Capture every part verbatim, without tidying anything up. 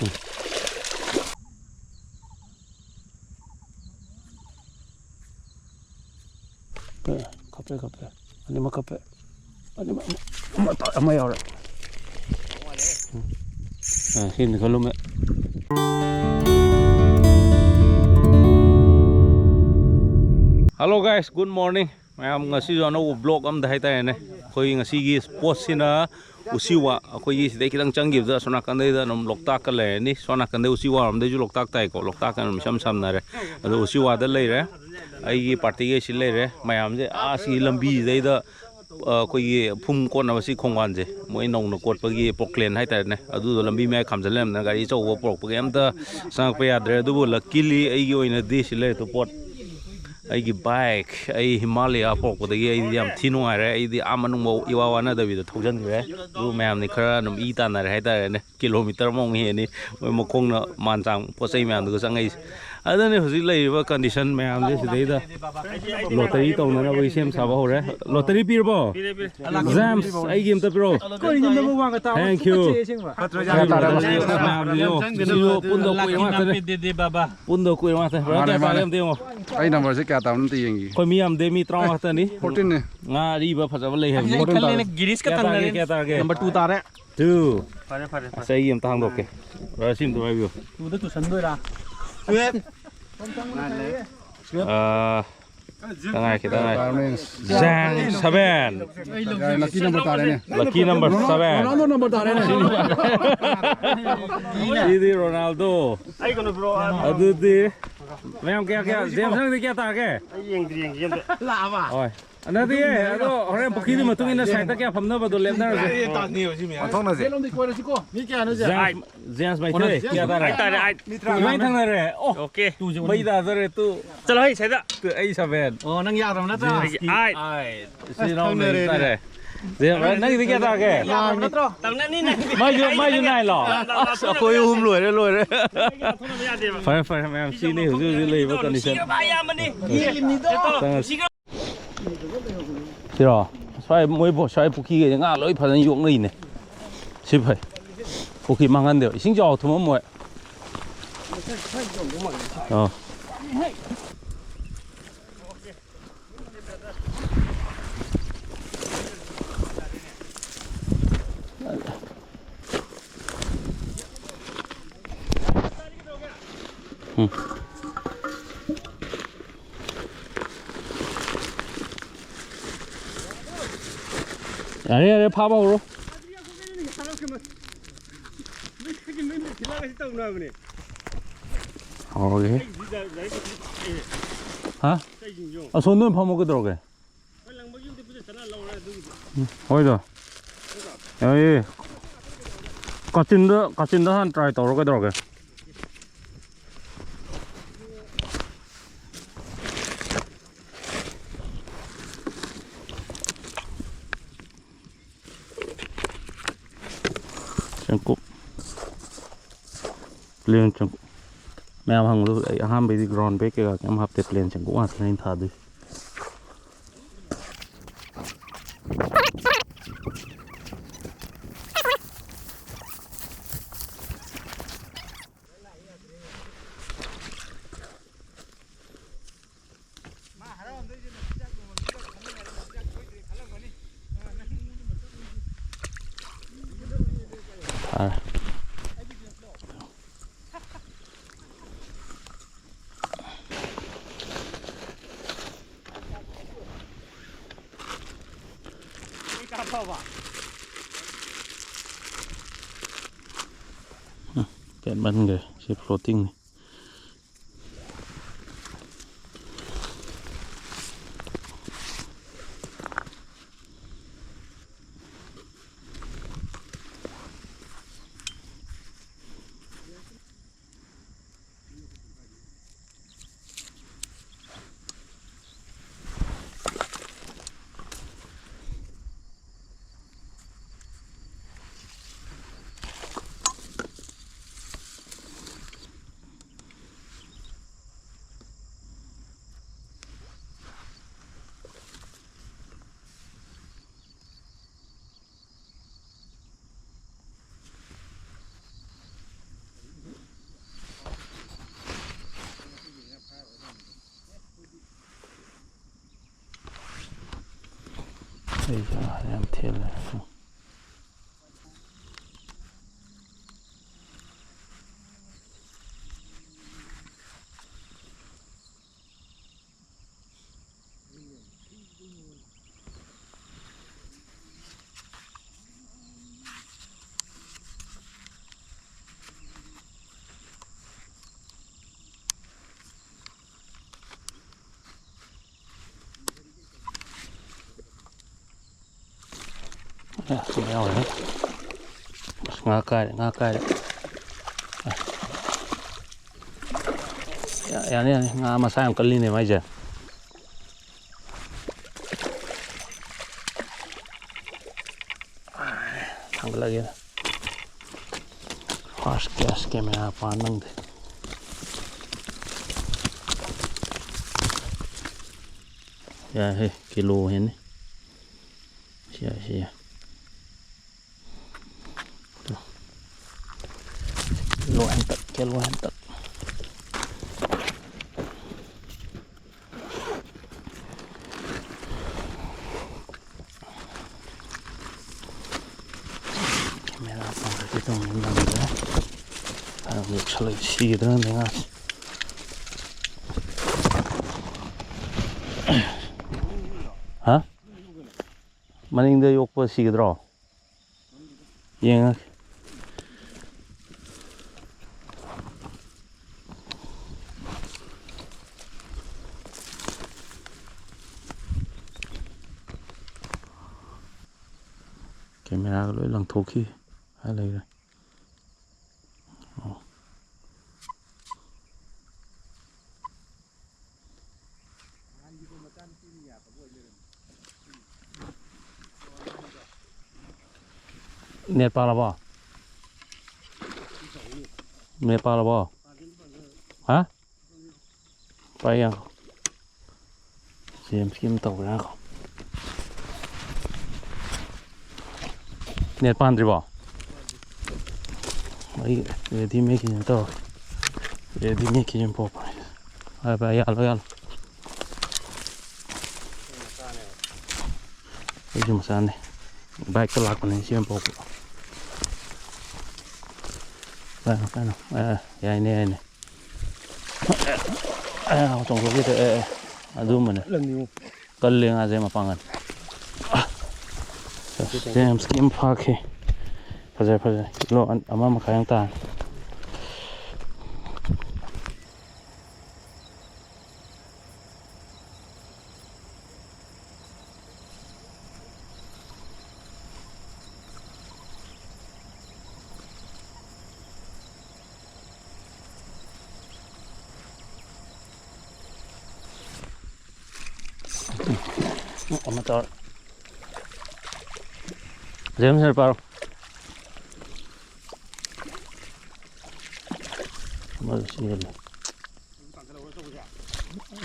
ꯎꯝ꯫ ꯑꯦ, ꯀꯞꯄꯦ, ꯀꯞꯄꯦ꯫ ꯑꯅꯤꯃꯛ ꯀꯞꯄꯦ꯫ ꯑꯅꯤꯃꯛ, ꯑꯃ, ꯑꯃ ꯌꯥꯎꯔꯦ꯫ ꯎꯝ꯫ ꯑ, ꯁꯤꯅꯤ ꯈꯜꯂꯨꯃꯦ꯫ Hello guys, good morning꯫ ꯃꯌꯥꯝ, ꯉꯁꯤꯁꯨ ꯑꯅꯧꯕ vlog ꯑꯝꯗ ꯍꯥꯏꯇꯥꯔꯦꯅꯦ꯫ ꯑꯩꯈꯣꯏ ꯉꯁꯤꯒꯤ spotꯁꯤꯅ ꯎꯆꯤꯋꯥ, ꯑꯩꯈꯣꯏꯒꯤ ꯁꯤꯗꯩ ꯈꯤꯇꯪ ꯆꯪꯈꯤꯕꯗ ꯑꯁꯣꯝ ꯅꯥꯀꯟꯗꯩꯗ ꯑꯗꯨꯝ ꯂꯣꯛꯇꯥꯛꯀ ꯂꯩꯔꯅꯤ꯫ ꯁꯣꯝ ꯅꯥꯀꯟꯗꯩ ꯎꯆꯤꯋꯥꯔꯣꯝꯗꯩꯁꯨ ꯂꯣꯛꯇꯥꯛ ꯇꯥꯏꯀꯣ, ꯂꯣꯛꯇꯥꯛꯀ ꯑꯗꯨꯝ ꯏꯁꯝ ꯁꯝꯅꯔꯦ꯫ ꯑꯗꯣ ꯎꯆꯤꯋꯥꯗ ꯂꯩꯔꯦ, ꯑꯩꯒꯤ partyꯒꯩ ꯁꯤ ꯂꯩꯔꯦ꯫ ꯃꯌꯥꯝꯁꯦ ꯑꯥ ꯁꯤ ꯂꯝꯕꯤꯁꯤꯗꯩꯗ, ꯑ, ꯑꯩꯈꯣꯏꯒꯤ ꯐꯨꯝ ꯀꯣꯠꯅꯕ ꯁꯤ ꯈꯣꯡꯕꯥꯟꯁꯦ ꯃꯣꯏ ꯅꯧꯅ ꯀꯣꯠꯄꯒꯤ ꯄꯣꯀ꯭ꯂꯦꯟ ꯍꯥꯏꯇꯥꯔꯦꯅꯦ, ꯑꯗꯨꯗꯣ ꯂꯝꯕꯤ ꯃꯌꯥꯏ ꯈꯥꯝꯖꯜ ꯂꯩꯔꯝꯗꯅ ꯒꯥꯔꯤ ꯑꯆꯧꯕ ꯄꯨꯔꯛꯄꯒꯤ ꯑꯝꯇ ꯆꯪꯉꯛꯄ ꯌꯥꯗ꯭ꯔꯦ꯫ ꯑꯗꯨꯕꯨ luckily ꯑꯩꯒꯤ ꯑꯣꯏꯅꯗꯤ ꯁꯤ ꯂꯩꯔꯦ ꯇꯨꯄꯣꯠ, ꯑꯩꯒꯤ bike, ꯑꯩ ꯍꯤꯃꯥꯂꯌꯥ ꯄꯣꯔꯛꯄꯗꯒꯤ ꯑꯩꯗꯤ ꯌꯥꯝ ꯊꯤ ꯅꯨꯡꯉꯥꯏꯔꯦ꯫ ꯑꯩꯗꯤ ꯑꯥ ꯃꯅꯨꯡꯐꯥꯎ ꯏꯋꯥ ꯋꯥꯅꯗꯕꯤꯗ ꯊꯧꯖꯟꯈ꯭ꯔꯦ꯫ ꯑꯗꯨ ꯃꯌꯥꯝꯅꯤ ꯈꯔ ꯑꯗꯨꯝ ꯏ ꯇꯥꯟꯅꯔꯦ ꯍꯥꯏꯇꯥꯔꯦꯅꯦ꯫ Kilometre ꯑꯃꯃꯨꯛ ꯍꯦꯟꯅꯤ ꯃꯣꯏ ꯃꯈꯣꯡꯅ ꯃꯥꯟ ꯆꯥꯡ ꯄꯣꯠ ꯆꯩ ꯃꯌꯥꯝꯗꯨꯒ ꯆꯪꯉꯛꯏꯁꯦ꯫ ꯑꯗꯨꯅꯤ ꯍꯧꯖꯤꯛ ꯂꯩꯔꯤꯕ condition ꯃꯌꯥꯝꯁꯦ꯫ ꯁꯤꯗꯩꯗ lottery ꯇꯧꯅꯅꯕꯒꯤ ꯁꯦꯝ ꯁꯥꯕ ꯍꯧꯔꯦ꯫ Lottery ꯄꯤꯔꯕꯣ? James, ꯑꯩꯒꯤ ꯑꯝꯇ ꯄꯤꯔꯛꯑꯣ꯫ ꯀꯔꯤꯅꯣ ꯅꯪ ꯋꯥꯒ ꯇꯥꯕ? Thank you꯫ ꯇꯨꯀꯠꯆꯩ ꯑꯁꯦꯡꯕ꯫ ꯃꯌꯥꯝꯁꯤꯁꯨ ꯄꯨꯟꯗ ꯀꯨꯏꯔ ꯉꯥꯛꯇꯅꯦ꯫ ꯄꯨꯟꯗ ꯀꯨꯏꯔ ꯉꯥꯛꯇꯅꯦ꯫ ꯄꯨꯟꯗ ꯀꯨꯏꯔ ꯉꯥꯛꯇꯅꯦ꯫ ꯃꯥꯅꯦ, ꯃꯥꯅꯦ꯫ ꯄꯨꯟꯗ ꯀꯨꯏꯔ ꯉꯥꯛꯇꯅꯦ꯫ ꯕ꯭ꯔꯗꯔ, ꯀꯌꯥ ꯇꯥꯒꯦ ꯑꯝꯇ ꯌꯦꯡꯉꯣ꯫ ꯑꯩ numberꯁꯦ ꯀꯌꯥ ꯇꯥꯕꯅꯣ ꯑꯝꯇ ꯌꯦꯡꯒꯦ꯫ ꯑꯩꯈꯣꯏ ꯃꯤ ꯌꯥꯝꯗꯦ, ꯃꯤ ꯇꯔꯥꯃꯉꯥ ꯈꯛꯇꯅꯤ꯫ Fourteenꯅꯦ꯫ ꯉꯥ ꯑꯔꯤꯕ ꯐꯖꯕ ꯂꯩ ꯍꯥꯏꯕꯅꯤ꯫ ꯑꯩ ꯈꯜꯂꯦꯅꯦ, ꯒꯤꯔꯤꯁꯀ ꯀꯌꯥ ꯇꯥꯔꯒꯦ, ꯇꯪꯅꯔꯦꯅꯦ꯫ ꯀꯌꯥ ꯇꯥꯔꯒꯦ? Number two ꯇꯥꯔꯦ꯫ Two꯫ ꯐꯔꯦ, ꯐꯔꯦ, ꯐꯔꯦ꯫ ꯑꯁ, ꯑꯩꯒꯤ ꯑꯝꯇ ꯍꯥꯡꯗꯣꯛꯀꯦ꯫ ꯕ꯭ꯔꯗꯔ, ꯁꯤ ꯑꯝꯇ ꯄꯥꯏꯕꯤꯌꯨ꯫ Twoꯗ ꯇꯨꯁꯟꯗꯣꯏꯔꯥ? ꯑꯥ, ꯈꯤꯇꯪ ꯉꯥꯏ, ꯈꯤꯇꯪ ꯉꯥꯏ꯫ ꯇꯥꯔꯕꯅꯦ꯫ ꯖꯦꯡ seven꯫ Lucky number ꯇꯥꯔꯦꯅꯦ꯫ Lucky number seven꯫ Ronaldo number ꯇꯥꯔꯦꯅꯦ꯫ ꯁꯤꯗꯤ ꯔꯣꯅꯥꯜꯗꯣ꯫ ꯑꯗꯨꯗꯤ ꯃꯌꯥꯝ ꯀꯌꯥ ꯀꯌꯥ? James, ꯅꯪꯗꯤ ꯀꯌꯥ ꯇꯥꯔꯒꯦ? ꯑꯩ ꯌꯦꯡꯗ꯭ꯔꯤ, ꯌꯦꯡꯗ꯭ꯔꯤ ꯑꯝꯇ꯫ ꯂꯥꯛꯑꯕ? ꯍꯣꯏ꯫ ꯅꯠꯇꯤꯌꯦ, ꯑꯗꯣ ꯍꯣꯔꯦꯟ ꯄꯨꯈ꯭ꯔꯤꯗꯨꯒꯤ ꯃꯇꯨꯡ ꯏꯟꯅ sideꯇ ꯀꯌꯥ ꯐꯝꯅꯕꯗꯣ ꯂꯦꯞꯅꯔꯁꯦ꯫ ꯑꯣꯟꯊꯣꯛꯅꯁꯦ꯫ ꯃꯤ ꯀꯌꯥꯅꯣ ꯁꯦ? James, James ꯃꯩꯊꯣꯏ, ꯀꯌꯥ ꯇꯥꯔꯦ? ꯑꯩ ꯇꯥꯔꯦ, ꯑꯩ꯫ ꯏꯕꯥꯅꯤ ꯊꯪꯅꯔꯦ꯫ ꯑꯣ, OK꯫ ꯃꯩ ꯇꯥꯗꯣꯔꯦ, two꯫ ꯆꯠꯂꯣ ꯍꯩ, ꯁꯤꯗ꯫ ꯑꯩ seven꯫ ꯑꯣ, ꯅꯪ ꯌꯥꯗ꯭ꯔꯕ ꯅꯠꯇ꯭ꯔꯣ? James ꯑꯩ꯫ ꯏꯆꯤꯜ ꯏꯅꯥꯎ ꯃꯔꯤ ꯇꯥꯔꯦ꯫ James, ꯅꯪꯒꯤꯗꯤ ꯀꯌꯥ ꯇꯥꯔꯒꯦ? ꯌꯥꯗ꯭ꯔꯕ ꯅꯠꯇ꯭ꯔꯣ? ꯇꯧꯅꯅꯤ ꯅꯪꯗꯤ꯫ ꯃꯥꯏꯁꯨ, ꯃꯥꯏꯁꯨ nineꯂꯣ? ꯑꯁ, ꯑꯩꯈꯣꯏ ꯑꯍꯨꯝ ꯂꯣꯏꯔꯦ, ꯂꯣꯏꯔꯦ꯫ ꯊꯣꯛꯅꯕ ꯌꯥꯗꯦꯕ꯫ ꯐꯔꯦ, ꯐꯔꯦ, ꯃꯌꯥꯝ, ꯁꯤꯅꯤ ꯍꯧꯖꯤꯛ ꯍꯧꯖꯤꯛ ꯂꯩꯔꯤꯕ condition꯫ ꯅꯨꯡꯁꯤꯔꯕ ꯑꯌꯥꯝꯕꯅꯤ꯫ ꯆꯪꯉꯁꯤ꯫ ꯁꯤꯔꯣ? ꯁ꯭ꯋꯥꯏ ꯃꯣꯏ ꯕꯣ-, ꯁ꯭ꯋꯥꯏ ꯄꯨꯈ꯭ꯔꯤꯈꯩꯗꯤ ꯉꯥ ꯂꯣꯏ ꯐꯖꯅ ꯌꯣꯛꯅꯩꯅꯦ꯫ ꯁꯤ ꯐꯩ꯫ ꯄꯨꯈ꯭ꯔꯤ ꯃꯥꯡꯍꯟꯗꯦꯕ, ꯏꯁꯤꯡ ꯆꯥꯎꯕ ꯊꯨꯝꯃꯝꯃꯣꯏ꯫ ꯑꯥ꯫ ꯎꯝ꯫ ꯌꯥꯔꯦ, ꯌꯥꯔꯦ, ꯐꯥꯕ ꯍꯧꯔꯣ꯫ ꯍꯧꯔꯒꯦ꯫ ꯍꯥ? ꯑꯁꯣꯝꯗ ꯑꯣꯏꯅ ꯐꯝꯃꯣ, ꯀꯩꯗꯧꯔꯒꯦ? ꯎꯝ, ꯍꯣꯏꯗ꯫ ꯌꯥꯏꯌꯦ꯫ ꯀꯥꯆꯤꯟꯗ, ꯀꯥꯆꯤꯟꯗ ꯍꯥꯟꯅ try ꯇꯧꯔꯣ, ꯀꯩꯗꯧꯔꯒꯦ? ꯆꯦꯡꯀꯨꯞ꯫ Plain ꯆꯦꯡꯀꯨꯞ꯫ ꯃꯌꯥꯝ ꯍꯪꯕꯗꯣ ꯑꯩ ꯑꯍꯥꯟꯕꯩꯗꯤ ground bait ꯀꯩꯀꯥ ꯀꯩꯝ ꯍꯥꯞꯇꯦ, plain ꯆꯦꯡꯀꯨꯞ ꯉꯥꯛꯇꯅꯦ ꯑꯩꯅ ꯊꯥꯗꯣꯏꯁꯦ꯫ ꯐꯥꯔꯦ꯫ ꯎꯝ, ꯄꯦꯠꯃꯟꯈ꯭ꯔꯦ꯫ ꯁꯤ floating ꯅꯤ꯫ ꯑꯩꯁꯨ ꯌꯥꯝ ꯊꯦꯜꯂꯦ꯫ ꯑꯦ, ꯁꯤꯗ ꯌꯥꯎꯔꯦ꯫ ꯑꯁ, ꯉꯥ ꯀꯥꯏꯔꯦ, ꯉꯥ ꯀꯥꯏꯔꯦ꯫ ꯑꯁ꯫ ꯌꯥ-, ꯌꯥꯅꯤ, ꯌꯥꯅꯤ꯫ ꯉꯥ ꯃꯁꯥ ꯌꯥꯝ ꯀꯜꯂꯤꯅꯦ ꯃꯥꯏꯁꯦ꯫ ꯊꯥꯡꯒꯠꯂꯒꯦ꯫ First class camera ꯄꯥꯟ ꯅꯪꯗꯦ꯫ ꯌꯥꯏꯍꯦ, ꯀꯤꯂꯣ ꯍꯦꯟꯅꯤ꯫ ꯁꯤ ꯌꯥꯏ, ꯁꯤ ꯌꯥꯏ꯫ ꯇꯨ꯫ ꯀꯤꯂꯣ ꯍꯦꯟꯇꯛ, ꯀꯤꯂꯣ ꯍꯦꯟꯇꯛ꯫ ꯀꯦꯃꯦꯔꯥ ꯄꯥꯏꯔꯗꯤ ꯇꯧꯅꯤ ꯅꯝꯗ꯭ꯔꯦ꯫ ꯐꯔꯛ ꯌꯣꯛꯁꯜꯂꯛꯏ ꯁꯤꯒꯗ꯭ꯔꯥ ꯈꯪꯗꯦ ꯉꯥꯁꯦ꯫ ꯍꯥ? ꯃꯅꯤꯡꯗ ꯌꯣꯛꯄ ꯁꯤꯒꯗ꯭ꯔꯣ? ꯌꯦꯡꯉꯒꯦ꯫ ꯀꯦꯃꯦꯔꯥꯒ ꯂꯣꯏ ꯂꯪꯊꯣꯛꯈꯤ꯫ ꯍꯥꯏ ꯂꯩꯔꯦ꯫ ꯑꯣ꯫ ꯅꯦꯠ ꯄꯥꯜꯂꯕꯣ? ꯅꯦꯠ ꯄꯥꯜꯂꯕꯣ? ꯍꯥ? ꯄꯥꯏ ꯌꯥ꯫ ꯖꯦꯝꯁꯀꯤ ꯑꯃ ꯇꯧꯈ꯭ꯔꯦ ꯉꯥꯏꯈꯣ꯫ ꯅꯦꯠ ꯄꯥꯟꯗ꯭ꯔꯤꯕꯣ? ꯑꯩ ꯔꯦꯗꯤꯃꯦꯗꯀꯤ ꯑꯃ ꯇꯧꯔꯒꯦ꯫ ꯔꯦꯗꯤꯃꯦꯗꯀꯤ ꯑꯃ ꯄꯣꯛꯄꯅꯦ꯫ ꯚꯥꯏ, ꯚꯥꯏ, ꯌꯥꯜꯂꯣ, ꯌꯥꯜꯂꯣ꯫ ꯑꯩꯁꯨ ꯃꯆꯥꯅꯤ꯫ ꯕꯥꯏꯛꯇ ꯂꯥꯛꯄꯅꯦ ꯁꯤ ꯌꯥꯝ ꯄꯣꯛꯄ꯫ ꯀꯩꯅꯣ, ꯀꯩꯅꯣ꯫ ꯑꯦ, ꯌꯥꯏꯅꯦ, ꯌꯥꯏꯅꯦ꯫ ꯑꯦ, ꯆꯣꯡꯊꯣꯛꯈꯤꯗ꯭ꯔꯦ꯫ ꯑꯦ, ꯑꯦ, ꯑꯗꯨꯝꯕꯅꯦ꯫ ꯂꯪꯅꯤꯉꯣ꯫ ꯀꯜꯂꯦ ꯉꯥꯁꯦ ꯃꯄꯥꯡꯒꯜ꯫ ꯖꯦꯝꯁꯀꯤ ꯑꯃ ꯐꯥꯈꯤ꯫ ꯐꯖꯔꯦ, ꯐꯖꯔꯦ꯫ ꯀꯤꯂꯣ ꯑꯟ-, ꯑꯃ ꯃꯈꯥꯏꯃꯨꯛ ꯇꯥꯔꯦ꯫ ꯑꯃ ꯇꯧꯔꯦ꯫ ꯖꯦꯝꯁꯅ ꯄꯥꯔꯣ꯫ ꯑꯃꯗꯨ ꯆꯦꯜꯂꯦ꯫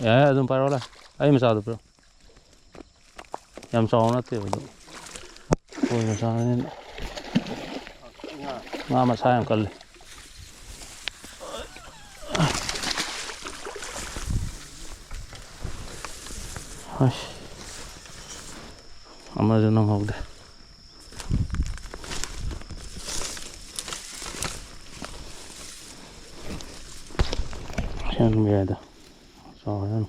ꯌꯥꯏ, ꯑꯗꯨꯝ ꯄꯥꯏꯔꯛꯑꯣ ꯂꯥꯎ꯫ ꯑꯩ ꯃꯆꯥꯗꯨ ꯄꯤꯔꯛꯑꯣ꯫ ꯌꯥꯝ ꯆꯥꯎꯕ ꯅꯠꯇꯦꯕ ꯑꯗꯨ꯫ ꯈꯣꯏ ꯃꯆꯥꯅꯤꯅ꯫ ꯉꯥ ꯃꯁꯥ ꯌꯥꯝ ꯀꯜꯂꯤ꯫ ꯑꯁ꯫ ꯑꯃꯁꯨ ꯅꯪꯍꯧꯗꯦ꯫ ꯁꯦꯝꯕ ꯌꯥꯏꯗ꯫ ꯆꯥꯎꯔꯦ ꯑꯗꯨꯝ꯫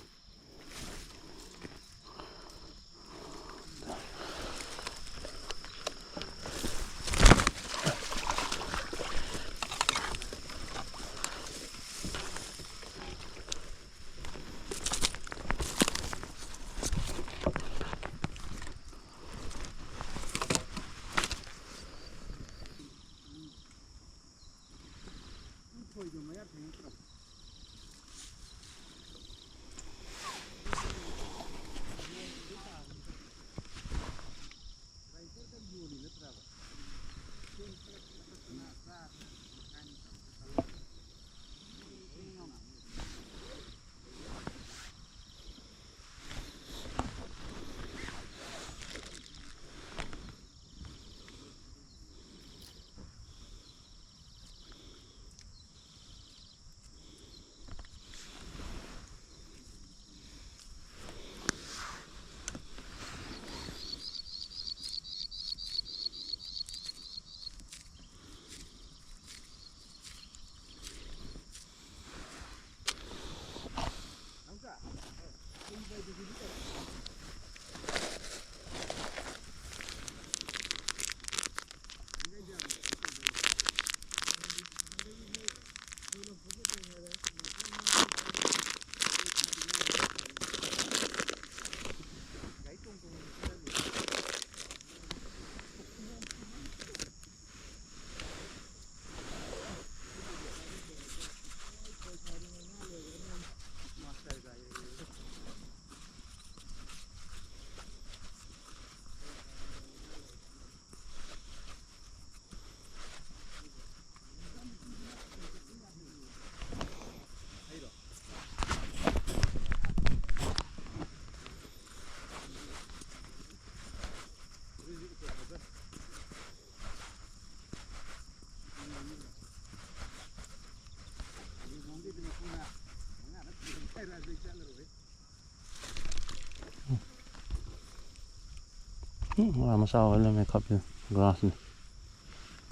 ꯉꯥ ꯃꯆꯥ ꯑꯣꯏ ꯂꯩꯔꯝꯃꯦ ꯈꯥꯄꯤ꯫ ꯒ꯭ꯔꯥꯁꯅꯤ꯫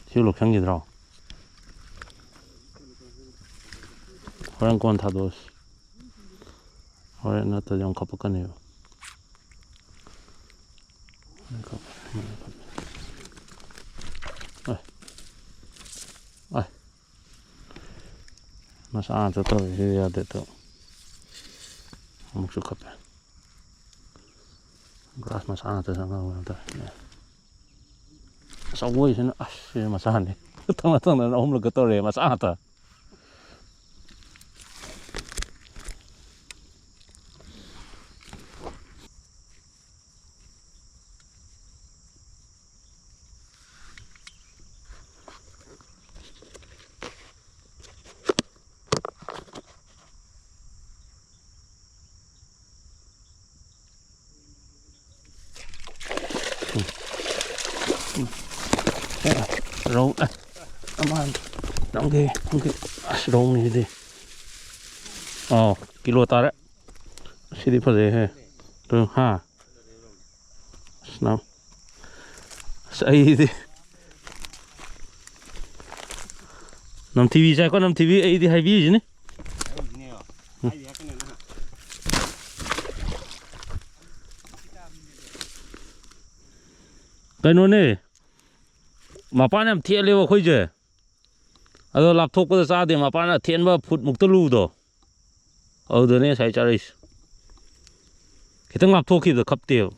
ꯁꯤ ꯂꯧꯁꯟꯈꯤꯗ꯭ꯔꯣ? ꯍꯣꯔꯦꯟ ꯀꯣꯟ ꯊꯥꯗꯣꯛꯑꯁꯤ꯫ ꯍꯣꯔꯦꯟ ꯅꯠꯇ꯭ꯔꯗꯤ ꯑꯃꯨꯛ ꯈꯞꯄꯛꯀꯅꯦꯕ꯫ ꯑꯦ꯫ ꯑꯦ꯫ ꯃꯆꯥ ꯉꯥꯛꯇ ꯇꯧꯔꯤꯁꯤ ꯌꯥꯗꯦ ꯇꯧ꯫ ꯑꯃꯨꯛꯁꯨ ꯈꯞꯄꯦ꯫ ꯒ꯭ꯔꯥꯁ ꯃꯆꯥ ꯉꯥꯛꯇ ꯆꯪꯉꯛꯑꯕ ꯇꯧꯔꯦ꯫ ꯑꯆꯧꯕ ꯑꯣꯏꯁꯤꯅ ꯑꯁ ꯁꯤ ꯃꯆꯥꯅꯤ꯫ ꯃꯊꯪ ꯃꯊꯪꯗ ꯑꯍꯨꯝꯂꯛꯀ ꯇꯧꯔꯛꯑꯦ ꯃꯆꯥ ꯉꯥꯛꯇ꯫ ꯎꯝ꯫ ꯎꯝ꯫ ꯑꯦ, ꯔꯧ, ꯑꯦ, ꯑꯃ, ꯅꯪꯒꯤ, ꯅꯪꯒꯤ, ꯑꯁ, ꯔꯧꯅꯤ ꯁꯤꯗꯤ꯫ ꯑꯥꯎ, ꯀꯤꯂꯣ ꯇꯥꯔꯦ꯫ ꯁꯤꯗꯤ ꯐꯖꯩꯍꯦ꯫ ꯑꯗꯨ, ꯍꯥ? ꯑꯁ, ꯅꯪ, ꯑꯁ, ꯑꯩꯗꯤ ꯅꯝꯊꯤꯕꯤ ꯆꯥꯏꯀꯣ, ꯅꯝꯊꯤꯕꯤ, ꯑꯩꯗꯤ ꯍꯥꯏꯕꯤꯔꯤꯁꯤꯅꯤ꯫ ꯀꯩꯅꯣꯅꯦ, ꯃꯄꯥꯟ ꯌꯥꯝ ꯊꯦꯠꯂꯦꯕ ꯑꯩꯈꯣꯏꯁꯦ꯫ ꯑꯗꯣ ꯂꯥꯞꯊꯣꯛꯄꯗ ꯆꯥꯗꯦ, ꯃꯄꯥꯟ ꯑꯊꯦꯟꯕ ꯐꯨꯠ ꯃꯨꯛꯇ ꯂꯨꯕꯗꯣ, ꯑꯗꯨꯗꯅꯦ ꯉꯁꯥꯏ ꯆꯥꯔꯛꯏꯁꯦ꯫ ꯈꯤꯇꯪ ꯂꯥꯞꯊꯣꯛꯈꯤꯕꯗ ꯈꯞꯇꯦꯕ꯫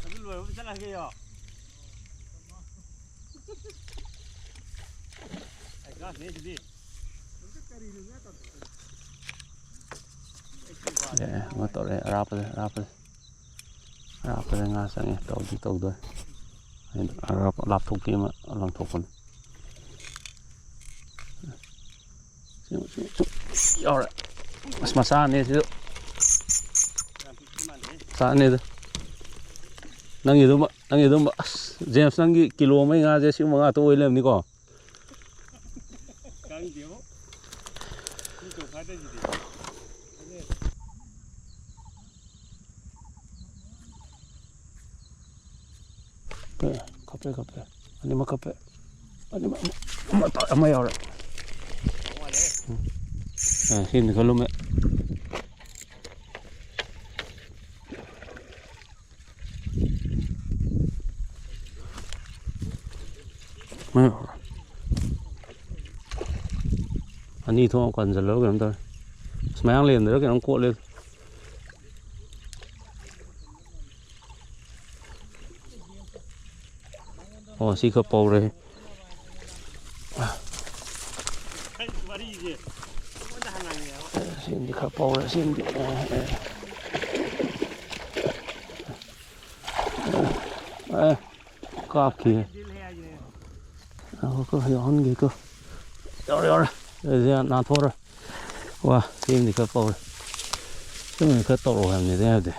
ꯑꯗꯨ ꯂꯣꯏꯔꯒ ꯆꯠꯂꯒꯦꯌꯣ꯫ ꯑꯩ ꯀ꯭ꯂꯥꯁꯅꯦ ꯁꯤꯗꯤ꯫ ꯑꯦ, ꯑꯃ ꯇꯧꯔꯦ, ꯑꯔꯥꯞꯄꯗ, ꯑꯔꯥꯞꯄꯗ꯫ ꯑꯔꯥꯞꯄꯗ ꯉꯥ ꯆꯪꯉꯦ, ꯇꯧꯗꯤ ꯇꯧꯗꯣꯏ꯫ ꯑꯩꯅ ꯑꯔꯥꯞꯄ ꯂꯥꯞꯊꯣꯛꯄꯤ ꯑꯃ ꯂꯪꯊꯣꯛꯄꯅꯤ꯫ ꯁꯤ, ꯁꯤ, ꯁꯤ, ꯌꯥꯎꯔꯦ꯫ ꯑꯁ, ꯃꯆꯥꯅꯦ ꯁꯤꯁꯨ꯫ ꯌꯥꯝ ꯄꯤꯛꯄ ꯃꯥꯜꯂꯦꯍꯦ꯫ ꯇꯥꯅꯤꯗ꯫ ꯅꯪꯒꯤ ꯑꯗꯨꯝꯕ, ꯅꯪꯒꯤ ꯑꯗꯨꯝꯕ꯫ ꯑꯁ, ꯖꯦꯝꯁ, ꯅꯪꯒꯤ ꯀꯤꯂꯣ ꯑꯃꯒꯤ ꯉꯥꯁꯦ ꯁꯤꯒꯨꯝꯕ ꯉꯥꯛꯇ ꯑꯣꯏ ꯂꯩꯔꯝꯅꯤꯀꯣ꯫ ꯈꯪꯗꯦꯕꯣ꯫ ꯁꯤ ꯇꯧꯈꯥꯏꯗꯁꯤꯗꯤ꯫ ꯑꯦ, ꯀꯞꯄꯦ, ꯀꯞꯄꯦ꯫ ꯑꯅꯤꯃꯛ ꯀꯞꯄꯦ꯫ ꯑꯅꯤꯃꯛ, ꯑꯃ, ꯑꯃ, ꯑꯃ ꯌꯥꯎꯔꯦ꯫ ꯎꯝ꯫ ꯑ, ꯁꯤꯅꯤ ꯈꯜꯂꯨꯃꯦ꯫ ꯃꯌꯥꯝ ꯑꯅꯤ ꯊꯣꯛꯅ ꯀꯟꯁꯤꯜꯂꯒ ꯀꯩꯅꯣꯝ ꯇꯧꯔꯦ꯫ ꯑꯁ, ꯃꯌꯥꯡ ꯂꯦꯟꯗꯔ ꯀꯩꯅꯣꯝ ꯀꯣꯠꯂꯦ꯫ ꯑꯣ, ꯁꯤ ꯈꯔ ꯄꯧꯔꯦ꯫ ꯁꯤꯃꯗꯤ ꯈꯔ ꯄꯧꯔꯦ, ꯁꯤꯃꯗꯤ꯫ ꯑꯦ, ꯑꯦ꯫ ꯑꯦ, ꯀꯥꯞꯈꯤ꯫ ꯉꯥꯏꯈꯣꯀꯣ, ꯌꯥꯎꯍꯟꯒꯦꯀꯣ꯫ ꯌꯥꯎꯔꯦ, ꯌꯥꯎꯔꯦ꯫ ꯑꯦ, ꯁꯤ ꯅꯥꯟꯊꯣꯛꯑꯔꯣꯏ꯫ ꯋꯥ, ꯁꯤꯃꯗꯤ ꯈꯔ ꯄꯧꯔꯦ꯫ ꯁꯤꯃꯗꯤ ꯈꯔ ꯇꯧꯔꯛꯑꯣ ꯍꯥꯏꯕꯅꯤꯗ, ꯑꯩ ꯍꯥꯏꯕꯗꯤ꯫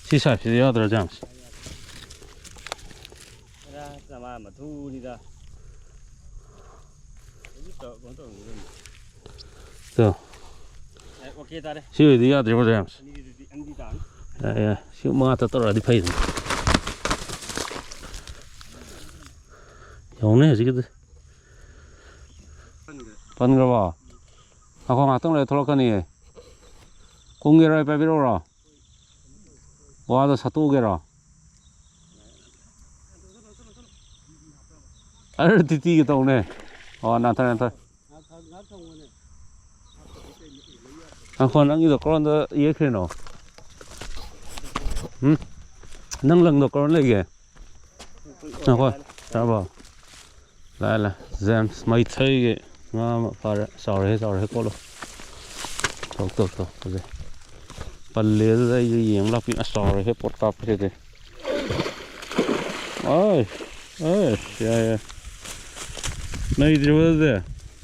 ꯁꯤ ꯁꯥꯏꯠꯁꯤꯗ ꯌꯥꯗ꯭ꯔꯥ, ꯖꯦꯝꯁ? ꯉꯔꯥꯡ ꯅꯃꯥ ꯃꯊꯨꯅꯤꯗ꯫ ꯍꯧꯖꯤꯛ ꯇꯧ-, ꯀꯩꯅꯣ ꯇꯧꯔꯝꯒꯗꯕꯅꯤ꯫ ꯇꯣ꯫ ꯑꯦ, ꯑꯣꯀꯦ ꯇꯥꯔꯦ꯫ ꯁꯤ ꯑꯣꯏꯗꯤ ꯌꯥꯗ꯭ꯔꯦꯀꯣ, ꯖꯦꯝꯁ? ꯑꯅꯤꯗꯨꯗꯤ, ꯑꯅꯤꯗꯤ ꯇꯥꯅꯤ꯫ ꯌꯥꯏ, ꯌꯥꯏ꯫ ꯁꯤ ꯃꯉꯥ ꯇ ꯇꯧꯔꯛꯑꯗꯤ ꯐꯩꯗꯅ꯫ ꯌꯦꯡꯉꯨꯅꯦ ꯍꯧꯖꯤꯛꯀꯤꯗꯨ꯫ ꯈꯪꯗꯦ꯫ ꯄꯟꯈ꯭ꯔꯕꯣ? ꯉꯥꯏꯈꯣ, ꯉꯥꯏꯍꯥꯛꯇꯪ ꯂꯩꯔ ꯊꯣꯛꯂꯛꯀꯅꯤꯌꯦ꯫ ꯀꯨꯝꯒꯦꯔꯣ, ꯑꯩ ꯄꯥꯏꯕꯤꯔꯛꯎꯔꯣ? ꯋꯥꯗꯣ ꯁꯠꯇꯣꯛꯎꯒꯦꯔꯣ? ꯑꯔꯦ, ꯇꯤꯇꯤꯒ ꯇꯧꯅꯦ꯫ ꯑꯣ, ꯅꯥꯟꯊꯔꯦ, ꯅꯥꯟꯊꯔꯦ꯫ ꯉꯥꯏꯈꯣ, ꯅꯪꯒꯤꯗꯣ ꯀꯔꯣꯝꯗ ꯌꯦꯛꯈ꯭ꯔꯤꯅꯣ? ꯎꯝ? ꯅꯪ ꯂꯪꯗꯣ ꯀꯔꯣꯝ ꯂꯩꯒꯦ? ꯉꯥꯏꯈꯣ, ꯇꯥꯔꯕꯣ? ꯂꯥꯛꯑꯦ, ꯂꯥꯛꯑꯦ꯫ ꯖꯦꯝꯁ ꯃꯩꯊꯩꯒꯤ ꯉꯥ ꯑꯃ ꯐꯥꯔꯦ꯫ ꯆꯥꯎꯔꯦꯍꯦ, ꯆꯥꯎꯔꯦꯍꯦ, ꯀꯣꯠꯂꯣ꯫ ꯇꯧ, ꯇꯧ, ꯇꯧ, ꯐꯖꯩ꯫ ꯄꯜꯂꯦ ꯑꯗꯨꯗ ꯑꯩꯁꯨ ꯌꯦꯡ ꯂꯥꯛꯄꯤ꯫ ꯑꯁ, ꯆꯥꯎꯔꯦꯍꯦ, ꯄꯣꯠ ꯀꯥꯞꯄꯁꯤꯗꯤ꯫ ꯑꯥꯏ, ꯑꯥꯏ, ꯌꯥꯏ, ꯌꯥꯏ꯫ ꯅꯩꯗ꯭ꯔꯤꯕꯣ ꯑꯗꯨꯗꯤ?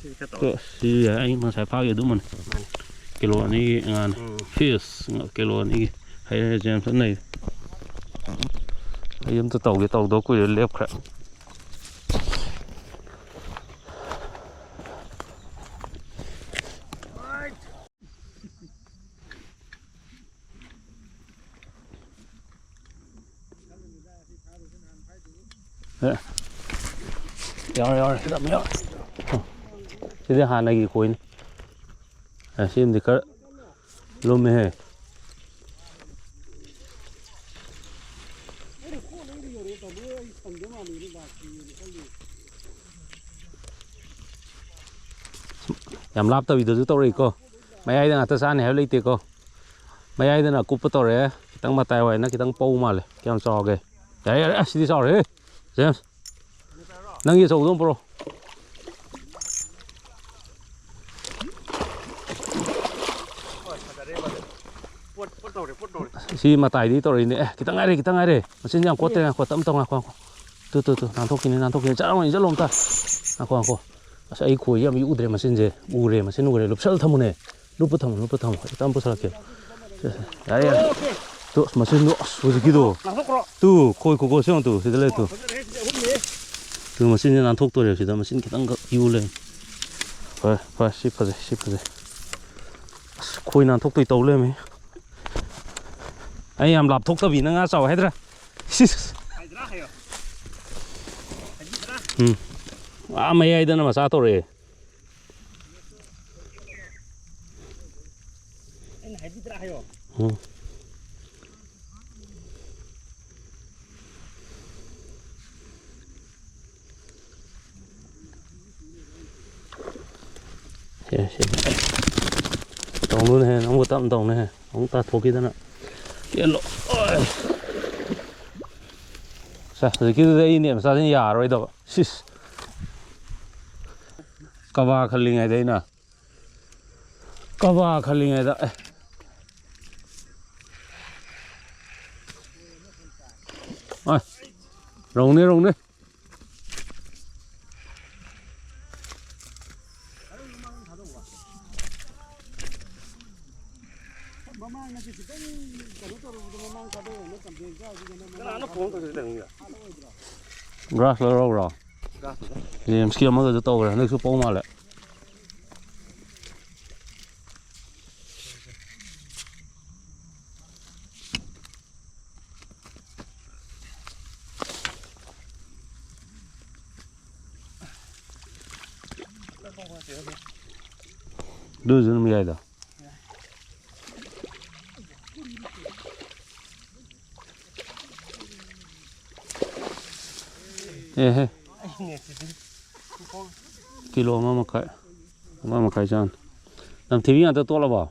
ꯁꯤ ꯈꯔ ꯇꯧ꯫ ꯇꯣ, ꯁꯤ ꯌꯥꯏ, ꯑꯩ ꯉꯁꯥꯏ ꯐꯥꯈꯤ ꯑꯗꯨꯃꯅꯤ꯫ ꯃꯥꯅꯤ꯫ ꯀꯤꯂꯣ ꯑꯅꯤꯒꯤ ꯉꯥꯅꯤ꯫ ꯎꯝ꯫ ꯐꯤꯁ ꯀꯤꯂꯣ ꯑꯅꯤꯒꯤ꯫ ꯍꯩꯔꯦ, ꯖꯦꯝꯁ ꯅꯩ꯫ ꯑꯩ ꯑꯝꯇ ꯇꯧꯒꯦ, ꯇꯧꯗꯧ ꯀꯨꯏꯔꯦ, ꯂꯦꯞꯈ꯭ꯔꯦ꯫ ꯑꯦ, ꯌꯥꯎꯔꯦ, ꯌꯥꯎꯔꯦ, ꯁꯤꯗ ꯑꯃ ꯌꯥꯎꯔꯦ꯫ ꯑꯣ, ꯁꯤꯗꯤ ꯍꯥꯟꯅꯒꯤ ꯈꯣꯏꯅꯤ꯫ ꯑꯦ, ꯁꯤꯃꯗꯤ ꯈꯔ ꯂꯨꯝꯃꯦꯍꯦ꯫ ꯌꯥꯝ ꯂꯥꯞꯇꯕꯤꯗꯁꯨ ꯇꯧꯔꯛꯏꯀꯣ꯫ ꯃꯌꯥꯏꯗ ꯉꯥꯛꯇ ꯆꯥꯅꯤ ꯍꯥꯏꯕ ꯂꯩꯇꯦꯀꯣ꯫ ꯃꯌꯥꯏꯗꯅ ꯑꯀꯨꯞꯄ ꯇꯧꯔꯛꯑꯦ꯫ ꯈꯤꯇꯪ ꯃꯇꯥꯏ ꯋꯥꯏꯅ ꯈꯤꯇꯪ ꯄꯧ ꯃꯥꯜꯂꯦ꯫ ꯀꯌꯥꯝ ꯆꯥꯎꯒꯦ? ꯌꯥꯔꯦ, ꯌꯥꯔꯦ, ꯑꯁ, ꯁꯤꯗꯤ ꯆꯥꯎꯔꯦꯍꯦ꯫ ꯖꯦꯝꯁ, ꯅꯪꯒꯤ ꯑꯆꯧꯕꯗꯣ ꯑꯃ ꯄꯨꯔꯛꯑꯣ꯫ ꯁꯤ ꯃꯇꯥꯏꯗꯒꯤ ꯇꯧꯔꯛꯏꯅꯦ꯫ ꯑꯦ, ꯈꯤꯇꯪ ꯉꯥꯏꯔꯦ, ꯈꯤꯇꯪ ꯉꯥꯏꯔꯦ꯫ ꯃꯆꯤꯟ ꯌꯥꯝ ꯀꯣꯠꯇ꯭ꯔꯦ, ꯉꯥꯏꯈꯣ, ꯇꯞ ꯇꯧ, ꯉꯥꯏꯈꯣ, ꯉꯥꯏꯈꯣ꯫ ꯇꯨ, ꯇꯨ, ꯇꯨ, ꯅꯥꯟꯊꯣꯛꯈꯤꯅꯤ, ꯅꯥꯟꯊꯣꯛꯈꯤꯅꯤ꯫ ꯆꯠꯂꯝꯃꯣ, ꯏꯟꯖꯜꯂꯣ ꯑꯝꯇ꯫ ꯉꯥꯏꯈꯣ, ꯉꯥꯏꯈꯣ꯫ ꯑꯁ, ꯑꯩ ꯈꯣꯏꯁꯦ ꯌꯥꯝ ꯎꯗ꯭ꯔꯦ ꯃꯆꯤꯟꯁꯦ꯫ ꯎꯔꯦ, ꯃꯆꯤꯟ ꯎꯔꯦ꯫ ꯂꯨꯞꯁꯜꯂ ꯊꯝꯃꯨꯅꯦ꯫ ꯂꯨꯞꯄ ꯊꯝꯃꯣ, ꯂꯨꯞꯄ ꯊꯝꯃꯣ꯫ ꯑꯩ ꯇꯞ ꯄꯨꯁꯜꯂꯛꯀꯦ꯫ ꯁꯦ, ꯁꯦ꯫ ꯌꯥꯔꯦ, ꯌꯥꯔꯦ꯫ ꯇꯨ, ꯑꯁ, ꯃꯆꯤꯟꯗꯣ, ꯑꯁ, ꯍꯧꯖꯤꯛꯀꯤꯗꯣ꯫ ꯇꯨ, ꯈꯣꯏ ꯈꯨꯀꯣꯠꯁꯦ ꯌꯦꯡꯉꯣ ꯇꯨ, ꯁꯤꯗ ꯂꯩ ꯇꯨ꯫ ꯇꯨ, ꯃꯆꯤꯟꯁꯦ ꯅꯥꯟꯊꯣꯛꯇꯣꯔꯦ ꯁꯤꯗ, ꯃꯆꯤꯟ ꯈꯤꯇꯪꯈꯛ ꯏꯌꯨ ꯂꯩꯔꯝꯃꯦ꯫ ꯐꯔꯦ, ꯐꯔꯦ, ꯁꯤ ꯐꯖꯩ, ꯁꯤ ꯐꯖꯩ꯫ ꯑꯁ, ꯈꯣꯏ ꯅꯥꯟꯊꯣꯛꯇꯣꯏ ꯇꯧ ꯂꯩꯔꯝꯃꯦ꯫ ꯑꯩ ꯌꯥꯝ ꯂꯥꯞꯊꯣꯛꯇꯕꯤ, ꯅꯪ ꯉꯥ ꯆꯥꯎ ꯍꯥꯏꯗ꯭ꯔꯥ? ꯁꯤꯁ꯫ ꯎꯝ꯫ ꯑꯥ ꯃꯌꯥꯏꯗꯅ ꯃꯆꯥ ꯇꯧꯔꯛꯑꯦ꯫ ꯎꯝ꯫ ꯁꯦ, ꯁꯦ꯫ ꯇꯧꯅꯨꯅꯦꯍꯦ, ꯅꯪꯕꯨ ꯇꯞꯅ ꯇꯧꯅꯦꯍꯦ꯫ ꯑꯃꯨꯛ ꯇꯥꯊꯣꯛꯈꯤꯗꯅ꯫ ꯆꯦꯜꯂꯣ꯫ ꯑꯣꯏ꯫ ꯁꯦ, ꯍꯧꯖꯤꯛꯀꯤꯗꯨꯗꯤ ꯑꯩ ꯅꯦꯠ ꯃꯆꯥꯁꯤꯅ ꯌꯥꯔꯔꯣꯏꯗꯕ꯫ ꯁꯤꯁ꯫ ꯀꯕꯥ ꯈꯜꯂꯤꯉꯩꯗ ꯑꯩꯅ꯫ ꯀꯕꯥ ꯈꯜꯂꯤꯉꯩꯗ꯫ ꯑꯦ꯫ ꯑ, ꯔꯧꯅꯦ, ꯔꯧꯅꯦ꯫ ꯃꯃꯥꯡꯗꯗꯤ ꯈꯤꯇꯪ ꯀꯩꯅꯣ ꯒ꯭ꯔꯥꯁ ꯂꯧꯔꯧꯔꯣ? ꯖꯦꯝꯁꯀꯤ ꯑꯃꯒꯁꯨ ꯇꯧꯈ꯭ꯔꯦ, ꯍꯟꯗꯛꯁꯨ ꯄꯧ ꯃꯥꯜꯂꯦ꯫ ꯑꯗꯨꯁꯨ ꯑꯗꯨꯝ ꯌꯥꯏꯗ꯫ ꯑꯦꯍꯦ꯫ ꯀꯤꯂꯣ ꯑꯃ ꯃꯈꯥꯏ꯫ ꯑꯃ ꯃꯈꯥꯏ ꯆꯥꯡ꯫ ꯅꯝꯊꯤꯕꯤ ꯉꯥꯛꯇ ꯇꯣꯠꯂꯕꯣ?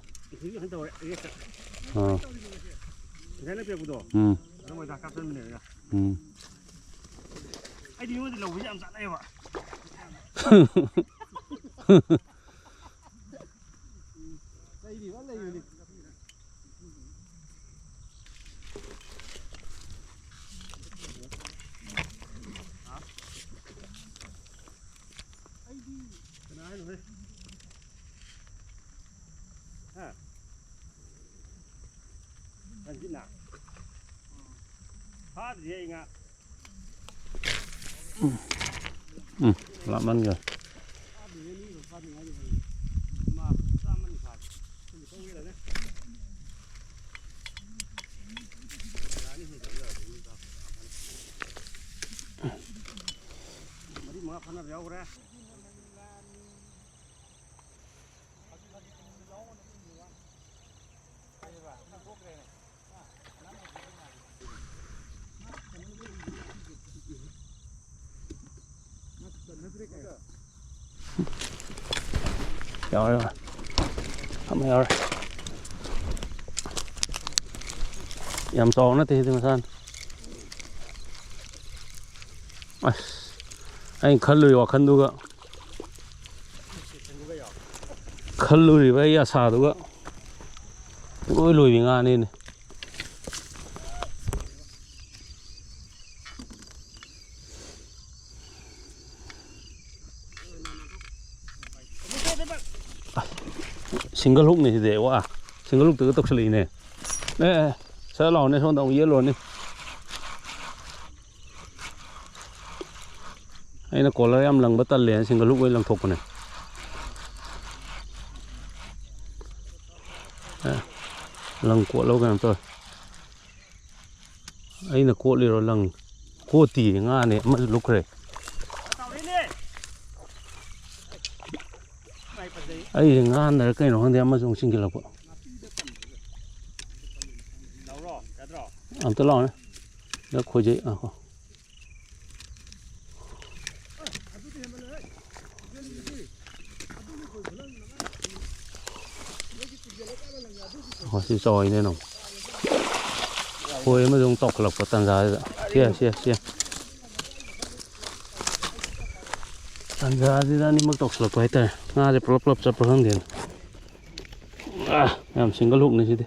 ꯑꯥ꯫ ꯎꯝ꯫ ꯎꯝ꯫ ꯑꯩꯗꯤ ꯃꯤꯉꯣꯟꯗ ꯂꯧꯕꯁꯦ ꯌꯥꯝ ꯆꯥꯅꯩꯌꯦꯕ꯫ ꯀꯅꯥ ꯍꯥꯏꯅꯣꯍꯦ? ꯍꯥ? ꯔꯟꯖꯤꯠꯅ? ꯐꯥꯗ꯭ꯔꯤ ꯑꯩ ꯉꯥ꯫ ꯎꯝ, ꯂꯥꯞꯃꯟꯈ꯭ꯔꯦ꯫ ꯃꯔꯤ ꯃꯉꯥ ꯐꯥꯅꯕ ꯌꯥꯎꯈ꯭ꯔꯦ꯫ ꯌꯥꯎꯔꯦ, ꯌꯥꯎꯔꯦ꯫ ꯑꯃ ꯌꯥꯎꯔꯦ꯫ ꯌꯥꯝ ꯆꯥꯎꯕ ꯅꯠꯇꯦ ꯁꯤꯗꯤ ꯃꯁꯥꯅ꯫ ꯑꯁ, ꯑꯩꯅ ꯈꯜꯂꯨꯔꯤ ꯋꯥꯈꯜꯗꯨꯒ, ꯈꯜꯂꯨꯔꯤꯕ ꯑꯩ ꯑꯁꯥꯗꯨꯒ ꯄꯨꯡꯂꯣꯏ ꯂꯣꯏꯕꯤ ꯉꯥꯅꯤꯅꯦ꯫ ꯁꯤꯡꯒꯜ ꯍꯨꯛꯅꯤ ꯁꯤꯗꯤ꯫ ꯋꯥ, ꯁꯤꯡꯒꯜ ꯍꯨꯛꯇꯒ ꯇꯧꯁꯜꯂꯛꯏꯅꯦ꯫ ꯑꯦ, ꯑꯦ, ꯁꯠ ꯂꯥꯎꯅꯦ, ꯁꯣꯝꯗ ꯑꯃꯨꯛ ꯌꯦꯠꯂꯨꯔꯅꯤ꯫ ꯑꯩꯅ ꯀꯣꯂꯔ ꯌꯥꯝ ꯂꯪꯕ ꯇꯜꯂꯦꯅ ꯁꯤꯡꯒꯜ ꯍꯨꯛ ꯑꯣꯏꯅ ꯂꯪꯊꯣꯛꯄꯅꯦ꯫ ꯑꯦ, ꯂꯪ ꯀꯣꯠꯂꯒ ꯀꯩꯅꯣ ꯇꯧꯋꯦ꯫ ꯑꯩꯅ ꯀꯣꯠꯂꯤꯔꯣ ꯂꯪ? ꯀꯣꯠꯇꯤꯌꯦ, ꯉꯥꯅꯦ, ꯑꯃꯁꯨ ꯂꯨꯞꯈ꯭ꯔꯦ꯫ ꯑꯩꯁꯦ ꯉꯥꯟꯅꯔ ꯀꯩꯅꯣ ꯈꯪꯗꯦ, ꯑꯃꯁꯨ ꯑꯃꯨꯛ ꯆꯤꯡꯁꯤꯜꯂꯛꯄ꯫ ꯑꯝꯇ ꯂꯥꯛꯑꯣꯅꯦ꯫ ꯁꯤꯗ ꯈꯣꯏꯖꯩ꯫ ꯑꯥ, ꯍꯣ꯫ ꯑꯣ, ꯁꯤ ꯆꯥꯎꯏꯅꯦ ꯑꯗꯨꯝ꯫ ꯈꯣꯏ ꯑꯃꯁꯨ ꯑꯃꯨꯛ ꯇꯧꯈꯠꯂꯛꯄ ꯇꯥꯟꯖꯥꯁꯤꯗ꯫ ꯁꯤ, ꯁꯤ, ꯁꯤ꯫ ꯇꯥꯟꯖꯥꯁꯤꯗ ꯑꯅꯤꯃꯛ ꯇꯧꯁꯤꯜꯂꯛꯄ ꯍꯥꯏꯇꯥꯔꯦ꯫ ꯉꯥꯁꯦ ꯄꯨꯂꯞ ꯄꯨꯂꯞ ꯆꯠꯄ꯭ꯔꯥ ꯈꯪꯗꯦꯅꯦ꯫ ꯑꯥ, ꯌꯥꯝ ꯁꯤꯡꯒꯜ ꯍꯨꯛꯅꯤ ꯁꯤꯗꯤ꯫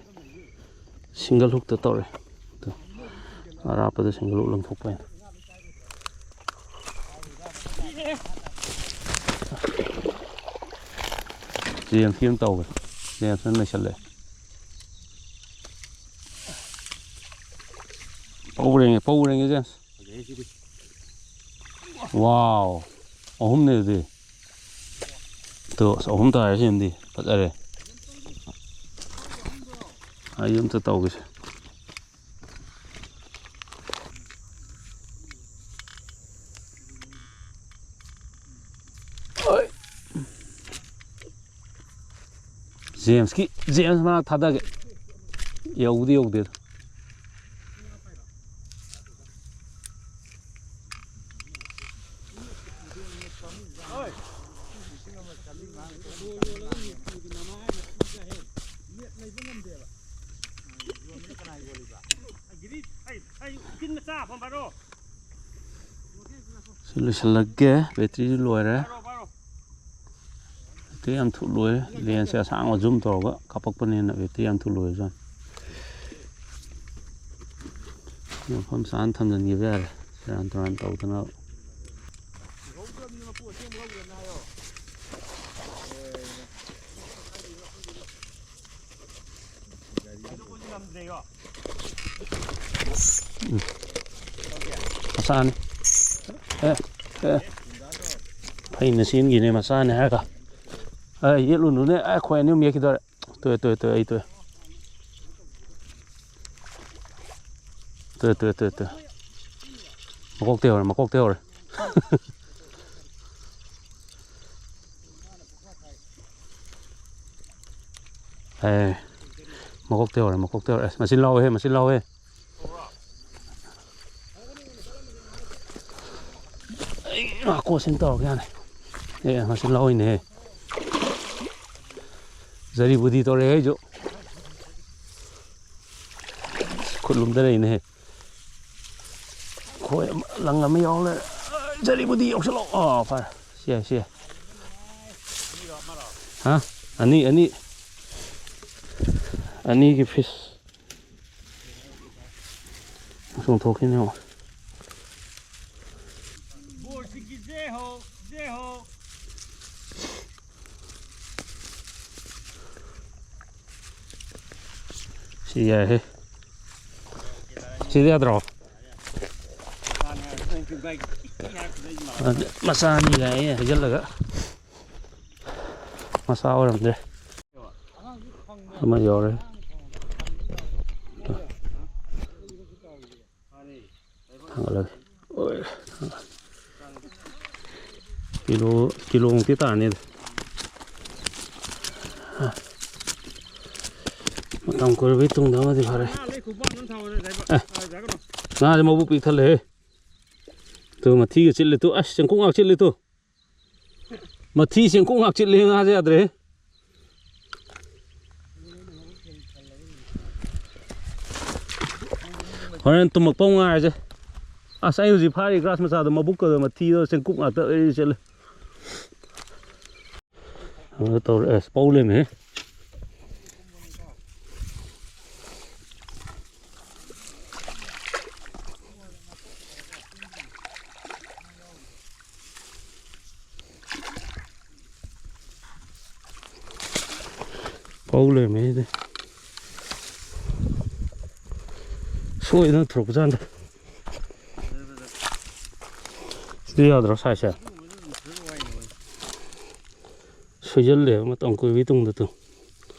ꯁꯤꯡꯒꯜ ꯍꯨꯛꯇ ꯇꯧꯔꯦ꯫ ꯑꯗꯣ ꯑꯔꯥꯞꯄꯗ ꯁꯤꯡꯒꯜ ꯍꯨꯛ ꯂꯪꯊꯣꯛꯄ ꯍꯥꯏꯅ꯫ ꯖꯦꯝꯁꯀꯤ ꯑꯃ ꯇꯧꯒꯦ꯫ ꯖꯦꯝꯁꯅ ꯅꯩꯁꯜꯂꯛꯑꯦ꯫ ꯄꯧꯔꯦꯡꯉꯦ, ꯄꯧꯔꯦꯡꯉꯦ, ꯖꯦꯝꯁ꯫ ꯐꯖꯩ ꯁꯤꯗꯤ꯫ ꯋꯥꯎ! ꯑꯍꯨꯝꯅꯦ ꯑꯗꯨꯗꯤ꯫ ꯑꯗꯣ ꯑꯁ, ꯑꯍꯨꯝ ꯇꯥꯔꯦ ꯁꯤꯃꯗꯤ꯫ ꯐꯖꯔꯦ꯫ ꯑꯩ ꯑꯝꯇ ꯇꯧꯒꯦꯁꯦ꯫ ꯖꯦꯝꯁꯀꯤ, ꯖꯦꯝꯁ ꯃꯅꯥꯛ ꯊꯥꯗꯒꯦ꯫ ꯌꯧꯕꯗꯤ ꯌꯧꯗꯦꯗ꯫ ꯁꯤ ꯂꯣꯏꯁꯤꯜꯂꯒꯦ, ꯕꯦꯇ꯭ꯔꯤꯁꯨ ꯂꯣꯏꯔꯦ꯫ ꯕꯦꯇ꯭ꯔꯤ ꯌꯥꯝ ꯊꯨ ꯂꯣꯏꯔꯦ꯫ ꯂꯦꯟꯁꯁꯦ ꯑꯁꯥꯡꯕ ꯖꯨꯝ ꯇꯧꯔꯒ ꯀꯥꯞꯄꯛꯄꯅꯤꯅ ꯕꯦꯇ꯭ꯔꯤ ꯌꯥꯝ ꯊꯨ ꯂꯣꯏꯔꯦ ꯖꯥꯠꯅꯤ꯫ ꯃꯐꯝ ꯆꯥꯅ ꯊꯝꯖꯤꯟꯈꯤꯕ ꯌꯥꯔꯦ, ꯁꯦꯔꯥꯟ ꯇꯨꯔꯥꯟ ꯇꯧꯗꯅꯕ꯫ ꯎꯝ꯫ ꯃꯆꯥꯅꯤ꯫ ꯑꯦ, ꯑꯦ, ꯐꯩꯅ ꯆꯦꯟꯈꯤꯅꯦ ꯃꯆꯥꯅꯦ ꯍꯥꯏꯔꯒ꯫ ꯑꯦ, ꯌꯦꯠꯂꯨꯅꯨꯅꯦ꯫ ꯑꯦ, ꯈꯣꯏ ꯑꯅꯤ ꯑꯍꯨꯝ ꯌꯦꯠꯈꯤꯗꯧꯔꯦ꯫ ꯇꯣꯛꯑꯦ, ꯇꯣꯛꯑꯦ, ꯇꯣꯛꯑꯦ, ꯑꯩ ꯇꯣꯛꯑꯦ꯫ ꯇꯣꯛꯑꯦ, ꯇꯣꯛꯑꯦ, ꯇꯣꯛꯑꯦ, ꯇꯣꯛꯑꯦ꯫ ꯃꯀꯣꯛꯇꯩ ꯍꯧꯔꯦ, ꯃꯀꯣꯛꯇꯩ ꯍꯧꯔꯦ꯫ ꯑꯦ, ꯃꯀꯣꯛꯇꯩ ꯍꯧꯔꯦ, ꯃꯀꯣꯛꯇꯩ ꯍꯧꯔꯦ꯫ ꯑꯁ, ꯃꯆꯤꯟ ꯂꯥꯎꯋꯦꯍꯦ, ꯃꯆꯤꯟ ꯂꯥꯎꯋꯦ꯫ ꯑꯩ ꯉꯥ ꯀꯣꯠꯁꯤꯟ ꯇꯧꯔꯒꯦ ꯌꯥꯅꯤ꯫ ꯑꯦ, ꯃꯆꯤꯟ ꯂꯥꯎꯋꯤꯅꯦꯍꯦ꯫ ꯖꯔꯤꯕꯨꯗꯤ ꯇꯧꯔꯛꯑꯦ ꯑꯩꯁꯨ꯫ ꯈꯨꯠ ꯂꯨꯝꯗꯔꯛꯏꯅꯦꯍꯦ꯫ ꯈꯣꯏ ꯑꯃ, ꯂꯪ ꯑꯃ ꯌꯥꯎ ꯂꯩꯔꯦ꯫ ꯖꯔꯤꯕꯨꯗꯤ ꯌꯧꯁꯜꯂꯣ꯫ ꯑꯥ, ꯐꯔꯦ꯫ ꯁꯤ ꯌꯥꯏ, ꯁꯤ ꯌꯥꯏ꯫ ꯍꯥ? ꯑꯅꯤ, ꯑꯅꯤ꯫ ꯑꯅꯤꯒꯤ ꯐꯤꯁ꯫ ꯆꯣꯡꯊꯣꯛꯈꯤꯅꯦ ꯑꯃꯨꯛ꯫ ꯁꯤ ꯌꯥꯏꯍꯦ꯫ ꯁꯤꯗꯤ ꯌꯥꯗ꯭ꯔꯣ? ꯃꯆꯥ ꯑꯅꯤ ꯂꯥꯛꯑꯦ ꯍꯩꯖꯤꯜꯂꯒ꯫ ꯃꯆꯥ ꯑꯣꯏꯔꯝꯗ꯭ꯔꯦ꯫ ꯑꯃ ꯌꯥꯎꯔꯦ꯫ ꯊꯥꯡꯒꯠꯂꯒꯦ꯫ ꯑꯣꯏ꯫ ꯀꯤꯂꯣ, ꯀꯤꯂꯣꯃꯨꯛꯇꯤ ꯇꯥꯔꯅꯤ ꯑꯗꯨ꯫ ꯃꯇꯝ ꯀꯨꯏꯔꯕꯒꯤ ꯇꯨꯡꯗ ꯑꯃꯗꯤ ꯐꯥꯔꯦ꯫ ꯑꯦ, ꯉꯥꯁꯦ ꯃꯕꯨꯛ ꯄꯤꯛ ꯊꯜꯂꯦꯍꯦ꯫ Two ꯃꯊꯤꯒ ꯆꯤꯠꯂꯦ two. ꯑꯁ, ꯆꯦꯡꯀꯨꯞ ꯉꯥꯛ ꯆꯤꯠꯂꯦ ꯇꯨ꯫ ꯃꯊꯤ ꯆꯦꯡꯀꯨꯞ ꯉꯥꯛ ꯆꯤꯠꯂꯦ, ꯉꯥꯁꯦ ꯌꯥꯗ꯭ꯔꯦꯍꯦ꯫ ꯍꯣꯔꯦꯟ ꯇꯨꯝꯃꯛꯄ ꯑꯃꯨꯛ ꯉꯥꯏꯔꯁꯦ꯫ ꯑꯁ, ꯑꯩ ꯍꯧꯖꯤꯛ ꯐꯥꯔꯤ ꯒ꯭ꯔꯥꯁ ꯃꯆꯥꯗꯣ ꯃꯕꯨꯛꯀꯗꯣ ꯃꯊꯤꯗꯣ ꯆꯦꯡꯀꯨꯞ ꯉꯥꯛꯇ ꯂꯣꯏ ꯆꯦꯜꯂꯦ꯫ ꯑꯗꯨ ꯇꯧꯔꯦ꯫ ꯑꯁ, ꯄꯧ ꯂꯩꯔꯝꯃꯦꯍꯦ꯫ ꯄꯧ ꯂꯩꯔꯝꯃꯦ ꯁꯤꯗꯤ꯫ ꯁꯣꯏꯗꯅ ꯊꯣꯔꯛꯄꯖꯥꯠꯅꯤꯗ꯫ ꯁꯤ ꯌꯥꯗ꯭ꯔꯣ ꯁꯥꯏꯁꯦ? ꯁꯣꯏꯖꯜꯂꯦ ꯃꯇꯝ ꯀꯨꯏꯕꯒꯤ ꯇꯨꯡꯗ ꯇꯨ꯫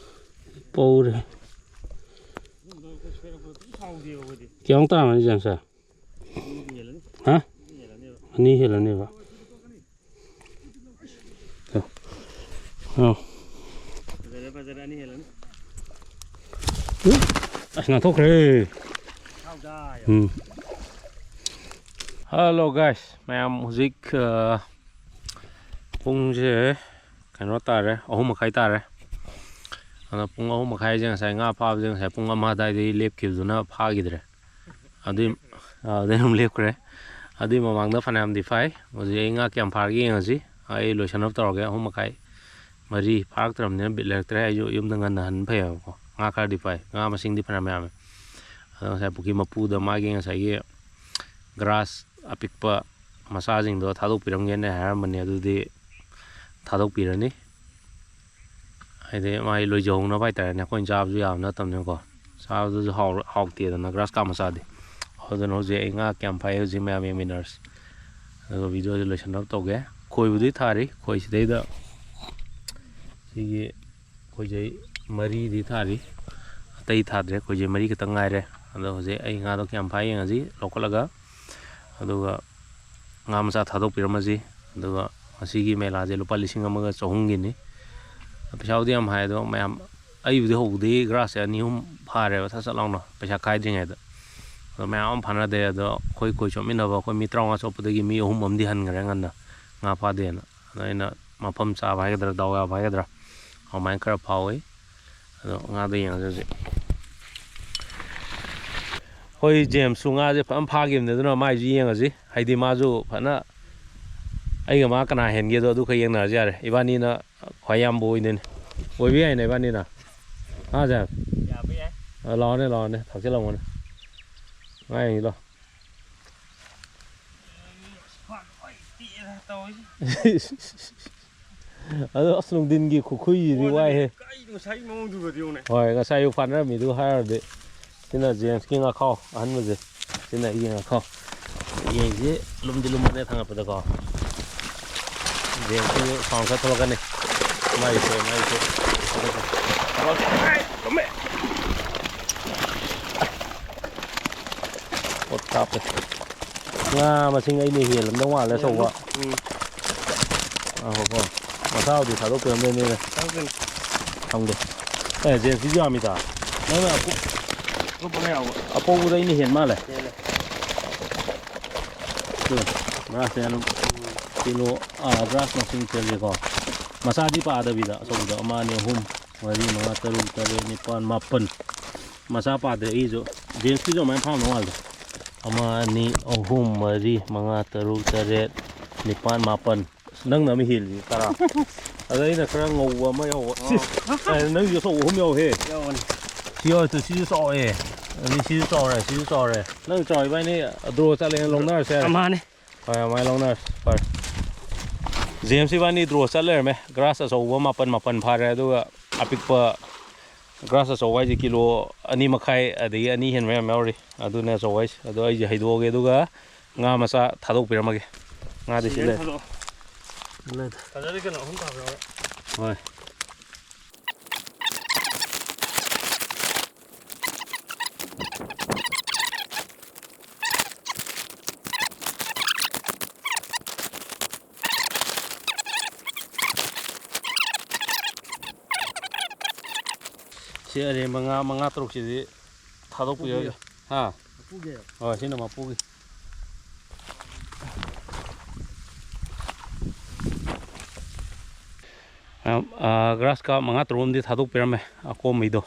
ꯄꯧꯔꯦ꯫ ꯀꯌꯥꯃꯨꯛ ꯇꯥꯔꯝꯃꯅꯤ ꯖꯦꯝꯁꯦ? ꯍꯥ? ꯑꯅꯤ ꯍꯦꯜꯂꯅꯦꯕ꯫ ꯑꯥ꯫ ꯐꯖꯔꯦ, ꯐꯖꯔꯦ, ꯑꯅꯤ ꯍꯦꯜꯂꯅꯤ꯫ ꯑꯁ, ꯅꯥꯟꯊꯣꯛꯈ꯭ꯔꯦ꯫ ꯎꯝ꯫ Hello guys, ꯃꯌꯥꯝ ꯍꯧꯖꯤꯛ, ꯑ, ꯄꯨꯡꯁꯦ ꯀꯩꯅꯣ ꯇꯥꯔꯦ, ꯑꯍꯨꯝ ꯃꯈꯥꯏ ꯇꯥꯔꯦ꯫ ꯑꯗꯣ ꯄꯨꯡ ꯑꯍꯨꯝ ꯃꯈꯥꯏꯁꯦ ꯉꯁꯥꯏ ꯉꯥ ꯐꯥꯕꯁꯦ ꯉꯁꯥꯏ ꯄꯨꯡ ꯑꯃ ꯑꯗꯨꯋꯥꯏꯗꯒꯤ ꯂꯦꯞꯈꯤꯕꯗꯨꯅ ꯐꯥꯈꯤꯗ꯭ꯔꯦ꯫ ꯑꯗꯨꯏ, ꯑ, ꯑꯗꯨꯗꯩ ꯑꯗꯨꯝ ꯂꯦꯞꯈ꯭ꯔꯦ꯫ ꯑꯗꯨꯏ ꯃꯃꯥꯡꯗ ꯐꯅꯌꯥꯝꯗꯤ ꯐꯥꯏ꯫ ꯍꯧꯖꯤꯛ ꯑꯩ ꯉꯥ ꯀꯌꯥꯝ ꯐꯥꯔꯒꯦ ꯌꯦꯡꯉꯁꯤ꯫ ꯑꯩ ꯂꯣꯏꯁꯟꯅꯕ ꯇꯧꯔꯒꯦ꯫ ꯑꯍꯨꯝ ꯃꯈꯥꯏ, ꯃꯔꯤ ꯐꯥꯔꯛꯇ꯭ꯔꯕꯅꯤꯅ ꯕꯤꯠ ꯂꯩꯔꯛꯇ꯭ꯔꯦ꯫ ꯑꯩꯁꯨ ꯌꯨꯝꯗ ꯉꯟꯅ ꯍꯟꯕ ꯐꯩꯌꯦꯕꯀꯣ꯫ ꯉꯥ ꯈꯔꯗꯤ ꯐꯥꯏ꯫ ꯉꯥ ꯃꯁꯤꯡꯗꯤ ꯐꯅꯌꯥꯝ ꯌꯥꯝꯃꯦ꯫ ꯑꯗꯣ ꯉꯁꯥꯏ ꯄꯨꯈ꯭ꯔꯤ ꯃꯄꯨꯗ ꯃꯥꯒꯤ ꯉꯁꯥꯏꯒꯤ ꯒ꯭ꯔꯥꯁ ꯑꯄꯤꯛꯄ ꯃꯆꯥꯁꯤꯡꯗꯣ ꯊꯥꯗꯣꯛꯄꯤꯔꯝꯒꯦꯅ ꯍꯥꯏꯔꯝꯕꯅꯦ꯫ ꯑꯗꯨꯗꯤ ꯊꯥꯗꯣꯛꯄꯤꯔꯅꯤ꯫ ꯍꯥꯏꯗꯤ ꯃꯥꯒꯤ ꯂꯣꯏꯖꯍꯧꯅꯕ ꯍꯥꯏꯇꯥꯔꯦꯅꯦ꯫ ꯑꯩꯈꯣꯏꯅ ꯆꯥꯕꯁꯨ ꯌꯥꯕ ꯅꯠꯇꯕꯅꯤꯅꯀꯣ꯫ ꯆꯥꯕꯗꯨꯁꯨ ꯍꯥꯎꯔ-, ꯍꯥꯎꯇꯦꯗꯅ ꯒ꯭ꯔꯥꯁ ꯀꯥꯞ ꯃꯆꯥꯗꯤ꯫ ꯑꯗꯨꯅ ꯍꯧꯖꯤꯛ ꯑꯩ ꯉꯥ ꯀꯌꯥꯝ ꯐꯥꯏ ꯍꯧꯖꯤꯛ ꯃꯌꯥꯝ ꯌꯦꯡꯃꯤꯟꯅꯔꯁꯤ꯫ ꯑꯗꯨꯒ ꯚꯤꯗꯤꯑꯣꯁꯦ ꯂꯣꯏꯁꯤꯟꯅꯕ ꯇꯧꯒꯦ꯫ ꯈꯣꯏꯕꯨꯗꯤ ꯊꯥꯔꯤ꯫ ꯈꯣꯏ ꯁꯤꯗꯩꯗ ꯁꯤꯒꯤ ꯈꯣꯏꯖꯩ ꯃꯔꯤꯗꯤ ꯊꯥꯔꯤ꯫ ꯑꯇꯩ ꯊꯥꯗ꯭ꯔꯦ꯫ ꯈꯣꯏꯖꯩ ꯃꯔꯤ ꯈꯛꯇꯪ ꯉꯥꯏꯔꯦ꯫ ꯑꯗꯣ ꯍꯧꯖꯤꯛ ꯑꯩ ꯉꯥꯗꯣ ꯀꯌꯥꯝ ꯐꯥꯏ ꯌꯦꯡꯉꯁꯤ ꯂꯧꯈꯠꯂꯒ꯫ ꯑꯗꯨꯒ ꯉꯥ ꯃꯆꯥ ꯊꯥꯗꯣꯛꯄꯤꯔꯝꯃꯁꯤ꯫ ꯑꯗꯨꯒ ꯉꯁꯤꯒꯤ ꯃꯦꯂꯥꯁꯦ ꯂꯨꯄꯥ ꯂꯤꯁꯤꯡ ꯑꯃꯒ ꯆꯍꯨꯝꯒꯤꯅꯤ꯫ ꯄꯩꯁꯥꯕꯨꯗꯤ ꯌꯥꯝ ꯍꯥꯏ, ꯑꯗꯣ ꯃꯌꯥꯝ, ꯑꯩꯕꯨꯗꯤ ꯍꯧꯕꯗꯒꯤ ꯒ꯭ꯔꯥꯁꯁꯦ ꯑꯅꯤ ꯑꯍꯨꯝ ꯐꯥꯔꯦꯕ ꯊꯠ ꯊꯠ ꯂꯥꯎꯅ ꯄꯩꯁꯥ ꯈꯥꯏꯗ꯭ꯔꯤꯉꯩꯗ꯫ ꯑꯗꯣ ꯃꯌꯥꯝ ꯑꯃ ꯐꯥꯅꯗꯦ꯫ ꯑꯗꯣ ꯑꯩꯈꯣꯏ ꯈꯣꯏ ꯆꯣꯞꯃꯤꯟꯅꯕ ꯑꯩꯈꯣꯏ ꯃꯤ ꯇꯔꯥꯃꯉꯥ ꯆꯣꯞꯄꯗꯒꯤ ꯃꯤ ꯑꯍꯨꯝ ꯑꯃꯗꯤ ꯍꯟꯈ꯭ꯔꯦ ꯉꯟꯅ, ꯉꯥ ꯐꯥꯗꯦꯅ꯫ ꯑꯗꯣ ꯑꯩꯅ ꯃꯐꯝ ꯆꯥꯕ ꯍꯥꯏꯒꯗ꯭ꯔꯥ, ꯗꯥꯎ ꯌꯥꯕ ꯍꯥꯏꯒꯗ꯭ꯔꯥ, ꯑꯗꯨꯃꯥꯏꯅ ꯈꯔ ꯐꯥꯎꯋꯤ꯫ ꯑꯗꯣ ꯉꯥꯗꯣ ꯌꯦꯡꯉꯁꯤ ꯍꯧꯖꯤꯛ꯫ ꯑꯩꯈꯣꯏ ꯖꯦꯝꯁꯁꯨ ꯉꯥꯁꯦ ꯐꯖꯅ ꯐꯥꯈꯤꯕꯅꯦ, ꯑꯗꯨꯅ ꯃꯥꯏꯁꯨ ꯌꯦꯡꯉꯁꯤ꯫ ꯍꯥꯏꯗꯤ ꯃꯥꯁꯨ ꯐꯖꯅ ꯑꯩꯒ ꯃꯥ ꯀꯅꯥ ꯍꯦꯟꯒꯦꯗꯣ ꯑꯗꯨ ꯈꯔ ꯌꯦꯡꯅꯔꯁꯨ ꯌꯥꯔꯦ꯫ ꯏꯕꯥꯅꯤꯅ ꯈ꯭ꯋꯥꯏ ꯌꯥꯝꯕ ꯑꯣꯏꯗꯣꯏꯅꯦ꯫ ꯑꯣꯏꯕ ꯌꯥꯏꯅꯦ ꯏꯕꯥꯅꯤꯅ꯫ ꯍꯥ ꯖꯦꯝꯁ? ꯌꯥꯕ ꯌꯥꯏ꯫ ꯑ, ꯂꯥꯛꯑꯣꯅꯦ, ꯂꯥꯛꯑꯣꯅꯦ, ꯊꯛꯆꯤꯜꯂꯝꯃꯣꯅꯦ꯫ ꯉꯥ ꯌꯦꯡꯁꯤ ꯂꯥꯛꯑꯣ꯫ ꯇꯧꯔꯤꯁꯦ꯫ ꯑꯗꯣ ꯑꯁ, ꯅꯨꯡꯊꯤꯟꯒꯤ ꯈꯨꯈꯨꯏꯁꯤꯗꯤ ꯋꯥꯏꯍꯦ꯫ ꯀꯥꯏ ꯉꯁꯥꯏ ꯃꯑꯣꯡꯗꯨꯒꯗꯤ ꯌꯦꯡꯉꯨꯅꯦ꯫ ꯍꯣꯏ, ꯉꯁꯥꯏ ꯑꯌꯨꯛ ꯐꯥꯅꯔꯝꯃꯤꯗꯨ ꯍꯥꯏꯔꯨꯔꯗꯤ꯫ ꯁꯤꯅ ꯖꯦꯝꯁꯀꯤ ꯉꯥꯈꯥꯎ ꯑꯍꯟꯕꯁꯦ꯫ ꯁꯤꯅ ꯑꯩꯒꯤ ꯉꯥꯈꯥꯎ꯫ ꯌꯦꯡꯁꯤ꯫ ꯂꯨꯝꯗꯤ ꯂꯨꯝꯕꯅꯦ ꯊꯥꯡꯒꯠꯄꯗꯀꯣ꯫ ꯌꯦꯡꯁꯤ, ꯁꯥꯎꯟ ꯈꯔ ꯊꯣꯛꯂꯛꯀꯅꯤ꯫ ꯃꯥꯏꯁꯦ, ꯃꯥꯏꯁꯦ꯫ ꯊꯣꯛꯂꯛꯀꯅꯤ꯫ ꯂꯨꯝꯃꯦ꯫ ꯄꯣꯠ ꯀꯥꯞꯄꯦ꯫ ꯉꯥ ꯃꯁꯤꯡ ꯑꯩꯅ ꯍꯦꯜꯂꯝꯗꯧ ꯃꯥꯜꯂꯦ ꯑꯆꯧꯕ꯫ ꯎꯝ꯫ ꯑꯍꯣ ꯍꯣ꯫ ꯃꯁꯥꯕꯨꯗꯤ ꯊꯥꯗꯣꯛꯄꯤꯔꯝꯗꯣꯏꯅꯤꯅꯦ꯫ ꯊꯥꯗꯣꯛꯇꯣꯏꯅꯤ꯫ ꯈꯪꯗꯦ꯫ ꯑꯦ, ꯖꯦꯝꯁꯀꯤꯁꯨ ꯌꯥꯝꯃꯤꯗ꯫ ꯅꯪꯅ ꯑꯀꯨꯞ-, ꯑꯀꯨꯞꯄ ꯈꯔ ꯌꯥꯎꯕ꯫ ꯑꯄꯧꯕꯗ ꯑꯩꯅ ꯍꯦꯟ ꯃꯥꯜꯂꯦ꯫ ꯍꯦꯜꯂꯦ꯫ ꯎꯝ, ꯒ꯭ꯔꯥꯁꯁꯦ ꯑꯗꯨꯝ ꯀꯤꯂꯣ, ꯑꯥ, ꯒ꯭ꯔꯥꯁ ꯃꯁꯤꯡ ꯊꯤꯔꯁꯦꯀꯣ꯫ ꯃꯆꯥꯗꯤ ꯄꯥꯗꯕꯤꯗ ꯑꯆꯧꯕꯗ ꯑꯃ, ꯑꯅꯤ, ꯑꯍꯨꯝ, ꯃꯔꯤ, ꯃꯉꯥ, ꯇꯔꯨꯛ, ꯇꯔꯦꯠ, ꯅꯤꯄꯥꯜ, ꯃꯥꯄꯜ꯫ ꯃꯆꯥ ꯄꯥꯗ꯭ꯔꯦ ꯑꯩꯁꯨ꯫ ꯖꯦꯝꯁꯀꯤꯁꯨ ꯑꯗꯨꯃꯥꯏꯅ ꯐꯥꯔꯝꯗꯧ ꯃꯥꯜꯂꯦ꯫ ꯑꯃ, ꯑꯅꯤ, ꯑꯍꯨꯝ, ꯃꯔꯤ, ꯃꯉꯥ, ꯇꯔꯨꯛ, ꯇꯔꯦꯠ, ꯅꯤꯄꯥꯜ, ꯃꯥꯄꯜ꯫ ꯑꯁ, ꯅꯪꯅ ꯑꯃ ꯍꯦꯜꯂꯤ, ꯇꯔꯥ꯫ ꯑꯗ ꯑꯩꯅ ꯈꯔ ꯉꯧꯕ ꯑꯃ ꯌꯥꯎꯕ꯫ ꯑꯣ꯫ ꯑꯦ, ꯅꯪꯁꯨ ꯑꯆꯧꯕ ꯑꯍꯨꯝ ꯌꯥꯎꯍꯦ꯫ ꯌꯥꯎꯕꯅꯤ꯫ ꯁꯤ ꯌꯥꯎꯔꯁꯨ ꯁꯤꯁꯨ ꯆꯥꯎꯋꯦ꯫ ꯑꯗꯩ ꯁꯤꯁꯨ ꯆꯥꯎꯔꯦ, ꯁꯤꯁꯨ ꯆꯥꯎꯔꯦ꯫ ꯅꯪ ꯆꯥꯎ, ꯏꯕꯥꯅꯤ ꯗ꯭ꯔꯣ ꯆꯠꯂꯦꯅ ꯂꯧꯅꯔꯁꯦ ꯍꯥꯏꯔꯦ꯫ ꯃꯥꯅꯦ꯫ ꯍꯣꯏ, ꯑꯗꯨꯃꯥꯏꯅ ꯂꯧꯅꯔꯁꯤ꯫ ꯐꯔꯦ꯫ ꯖꯦꯝꯁ ꯏꯕꯥꯅꯤ ꯗ꯭ꯔꯣ ꯆꯠ ꯂꯩꯔꯝꯃꯦ꯫ ꯒ꯭ꯔꯥꯁ ꯑꯆꯧꯕ ꯃꯥꯄꯟ, ꯃꯥꯄꯟ ꯐꯥꯔꯦ, ꯑꯗꯨꯒ ꯑꯄꯤꯛꯄ ꯒ꯭ꯔꯥꯁ ꯑꯆꯧꯕ ꯍꯥꯏꯁꯦ ꯀꯤꯂꯣ ꯑꯅꯤ ꯃꯈꯥꯏ ꯑꯗꯒꯤ ꯑꯅꯤ ꯍꯦꯟꯕ ꯌꯥꯝ ꯌꯥꯎꯔꯤ꯫ ꯑꯗꯨꯅꯦ ꯑꯆꯧꯕ ꯍꯥꯏꯁꯦ꯫ ꯑꯗꯣ ꯑꯩꯁꯦ ꯍꯩꯗꯣꯛꯑꯒꯦ, ꯑꯗꯨꯒ ꯉꯥ ꯃꯆꯥ ꯊꯥꯗꯣꯛꯄꯤꯔꯝꯃꯒꯦ꯫ ꯉꯥꯗꯤ ꯁꯤ ꯁꯤꯗ ꯂꯩ꯫ ꯊꯥꯗꯣꯛꯑꯣ꯫ ꯂꯩ꯫ ꯐꯖꯔꯤ ꯀꯩꯅꯣ, ꯑꯍꯨꯝ ꯇꯥꯕ ꯌꯥꯎꯔꯦ꯫ ꯍꯣꯏ꯫ ꯁꯤ ꯑꯔꯦꯝꯕ ꯉꯥ ꯃꯉꯥ ꯇꯔꯨꯛꯁꯤꯗꯤ ꯊꯥꯗꯣꯛꯄꯤꯔꯒꯦ꯫ ꯃꯄꯨꯒꯤ꯫ ꯍꯥ? ꯃꯄꯨꯒꯤ꯫ ꯍꯣꯏ, ꯁꯤꯅ ꯃꯄꯨꯒꯤ꯫ ꯃꯌꯥꯝ, ꯑꯥ, ꯒ꯭ꯔꯥꯁ ꯀꯥꯞ ꯃꯉꯥ ꯇꯔꯨꯛ ꯑꯃꯗꯤ ꯊꯥꯗꯣꯛꯄꯤꯔꯝꯃꯦ, ꯑꯀꯣꯝꯕꯩꯗꯣ,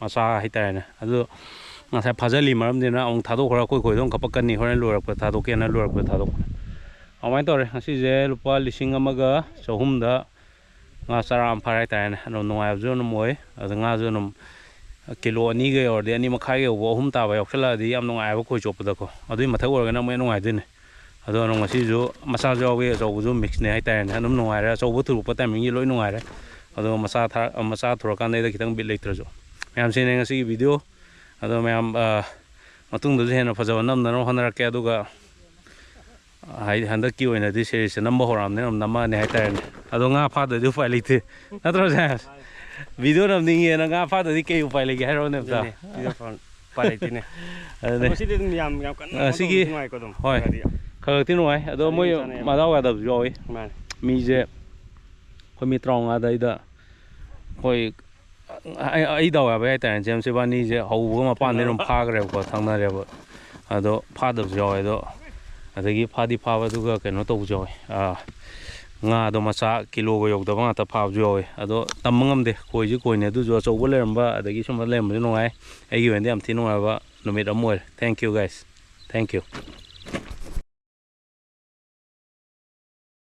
ꯃꯆꯥ ꯍꯥꯏꯇꯥꯔꯦꯅꯦ꯫ ꯑꯗꯨ ꯉꯁꯥꯏ ꯐꯥꯖꯤꯜꯂꯤ ꯃꯔꯝꯗꯤꯅ ꯑꯃꯨꯛ ꯊꯥꯗꯣꯛꯈ꯭ꯔꯒ ꯑꯩꯈꯣꯏ ꯈꯣꯏꯗꯣ ꯑꯃꯨꯛ ꯀꯞꯄꯛꯀꯅꯤ, ꯍꯣꯔꯦꯟ ꯂꯣꯏꯔꯛꯄꯗ ꯊꯥꯗꯣꯛꯀꯦꯅ, ꯂꯣꯏꯔꯛꯄꯗ ꯊꯥꯗꯣꯛꯄꯅꯦ꯫ ꯑꯗꯨꯃꯥꯏꯅ ꯇꯧꯔꯦ꯫ ꯉꯁꯤꯁꯦ ꯂꯨꯄꯥ ꯂꯤꯁꯤꯡ ꯑꯃꯒ ꯆꯍꯨꯝꯗ ꯉꯥ ꯆꯔꯥ ꯑꯃ ꯐꯥꯔꯦ ꯍꯥꯏꯇꯥꯔꯦꯅꯦ꯫ ꯑꯗꯨꯝ ꯅꯨꯡꯉꯥꯏꯕꯁꯨ ꯑꯗꯨꯝ ꯑꯣꯏ꯫ ꯑꯗꯨ ꯉꯥꯁꯨ ꯑꯗꯨꯝ ꯀꯤꯂꯣ ꯑꯅꯤꯒ ꯌꯧꯔꯗꯤ, ꯑꯅꯤ ꯃꯈꯥꯏꯒ ꯌꯧꯕ, ꯑꯍꯨꯝ ꯇꯥꯕ ꯌꯥꯎꯁꯜꯂꯛꯑꯗꯤ ꯌꯥꯝ ꯅꯨꯡꯉꯥꯏꯑꯕ ꯈꯣꯏ ꯆꯣꯞꯄꯗꯀꯣ꯫ ꯑꯗꯨꯏ ꯃꯊꯛ ꯑꯣꯏꯔꯒꯅ ꯑꯃꯨꯛ ꯍꯦꯟꯅ ꯅꯨꯡꯉꯥꯏꯗꯣꯏꯅꯦ꯫ ꯑꯗꯣ ꯑꯗꯨꯝ ꯉꯁꯤꯁꯨ ꯃꯆꯥꯁꯨ ꯌꯥꯎꯋꯤ, ꯑꯆꯧꯕꯁꯨ ꯃꯤꯛꯁꯅꯦ ꯍꯥꯏꯇꯥꯔꯦꯅꯦ꯫ ꯑꯗꯨꯝ ꯅꯨꯡꯉꯥꯏꯔꯦ꯫ ꯑꯆꯧꯕ ꯊꯨꯔꯛꯄ ꯇꯥꯏꯃꯤꯡꯒꯤ ꯂꯣꯏ ꯅꯨꯡꯉꯥꯏꯔꯦ꯫ ꯑꯗꯣ ꯃꯆꯥ ꯊꯥ-, ꯃꯆꯥ ꯊꯨꯔꯀꯥꯟꯗꯩꯗ ꯈꯤꯇꯪ ꯕꯤꯠ ꯂꯩꯇ꯭ꯔꯁꯨ꯫ ꯃꯌꯥꯝꯁꯤꯅꯦ ꯉꯁꯤꯒꯤ ꯚꯤꯗꯤꯑꯣ꯫ ꯑꯗꯣ ꯃꯌꯥꯝ, ꯑ, ꯃꯇꯨꯡꯗꯁꯨ ꯍꯦꯟꯅ ꯐꯖꯕ ꯅꯝꯅꯅꯕ ꯍꯣꯠꯅꯔꯛꯀꯦ꯫ ꯑꯗꯨꯒ ꯍꯥꯏꯗꯤ ꯍꯟꯗꯛꯀꯤ ꯑꯣꯏꯅꯗꯤ ꯁꯦꯔꯤꯁꯁꯦ ꯅꯝꯕ ꯍꯧꯔꯛꯑꯕꯅꯤꯅ ꯑꯗꯨꯝ ꯅꯝꯃꯛꯑꯅꯤ ꯍꯥꯏꯇꯥꯔꯦꯅꯦ꯫ ꯑꯗꯣ ꯉꯥ ꯐꯥꯗ꯭ꯔꯗꯤ ꯎꯄꯥꯏ ꯂꯩꯇꯦ, ꯅꯠꯇ꯭ꯔꯣ ꯖꯦꯝꯁ? ꯚꯤꯗꯤꯑꯣ ꯅꯝꯅꯤꯡꯉꯦꯅ ꯉꯥ ꯐꯥꯗ꯭ꯔꯗꯤ ꯀꯩ ꯎꯄꯥꯏ ꯂꯩꯒꯦ ꯍꯥꯏꯔꯣꯅꯦ ꯑꯝꯇ? ꯑꯗꯨꯅꯦ, video phone ꯎꯄꯥꯏ ꯂꯩꯇꯦꯅꯦ꯫ ꯑꯗꯨꯅꯦ꯫ ꯉꯁꯤꯗꯤ ꯑꯗꯨꯝ ꯌꯥꯝ ꯌꯥꯝ ꯀꯟꯅ ꯑ, ꯁꯤꯒꯤ ꯅꯨꯡꯉꯥꯏꯀꯣ ꯑꯗꯨꯝ ꯍꯣꯏ꯫ ꯈꯔꯗꯤ꯫ ꯈꯔ ꯈꯛꯇꯤ ꯅꯨꯡꯉꯥꯏ, ꯑꯗꯣ ꯈꯔꯗꯤ ꯃꯣꯏ ꯆꯥꯅꯩꯌꯦꯕ꯫ ꯃꯗꯥꯎ ꯌꯥꯗꯕꯁꯨ ꯌꯥꯎꯏ꯫ ꯃꯥꯅꯦ꯫ ꯃꯤꯁꯦ ꯑꯩꯈꯣꯏ ꯃꯤ ꯇꯔꯥꯃꯉꯥꯗꯩꯗ ꯑꯩꯈꯣꯏ ꯑꯩ ꯑꯩ ꯗꯥꯎ ꯌꯥꯕꯩ ꯍꯥꯏꯇꯥꯔꯦ, ꯖꯦꯝꯁ ꯏꯕꯥꯅꯤꯁꯦ ꯍꯧꯕꯒ ꯃꯄꯥꯟꯗꯩ ꯑꯗꯨꯝ ꯐꯥꯈ꯭ꯔꯦꯕꯀꯣ, ꯊꯪꯅꯔꯦꯕ꯫ ꯑꯗꯣ ꯐꯥꯗꯕꯁꯨ ꯌꯥꯎꯋꯦ꯫ ꯑꯗꯣ ꯑꯗꯒꯤ ꯐꯥꯗꯤ ꯐꯥꯕ, ꯑꯗꯨꯒ ꯀꯩꯅꯣ ꯇꯧꯕꯁꯨ ꯌꯥꯎꯋꯦ, ꯑꯥ, ꯉꯥꯗꯣ ꯃꯆꯥ ꯀꯤꯂꯣꯒ ꯌꯧꯗꯕ ꯉꯥꯛꯇ ꯐꯥꯕꯁꯨ ꯌꯥꯎꯋꯦ꯫ ꯑꯗꯣ ꯇꯝꯕ ꯉꯝꯗꯦ, ꯈꯣꯏꯁꯤ ꯈꯣꯏꯅꯦ, ꯑꯗꯨꯁꯨ ꯑꯆꯧꯕ ꯂꯩꯔꯝꯕ ꯑꯗꯒꯤ ꯁꯨꯝꯕ ꯂꯩꯔꯝꯕꯁꯨ ꯅꯨꯡꯉꯥꯏ꯫ ꯑꯩꯒꯤ ꯑꯣꯏꯅꯗꯤ ꯌꯥꯝ ꯊꯤ ꯅꯨꯡꯉꯥꯏꯕ ꯅꯨꯃꯤꯠ ꯑꯃ ꯑꯣꯏꯔꯦ꯫ Thank you guys, thank you꯫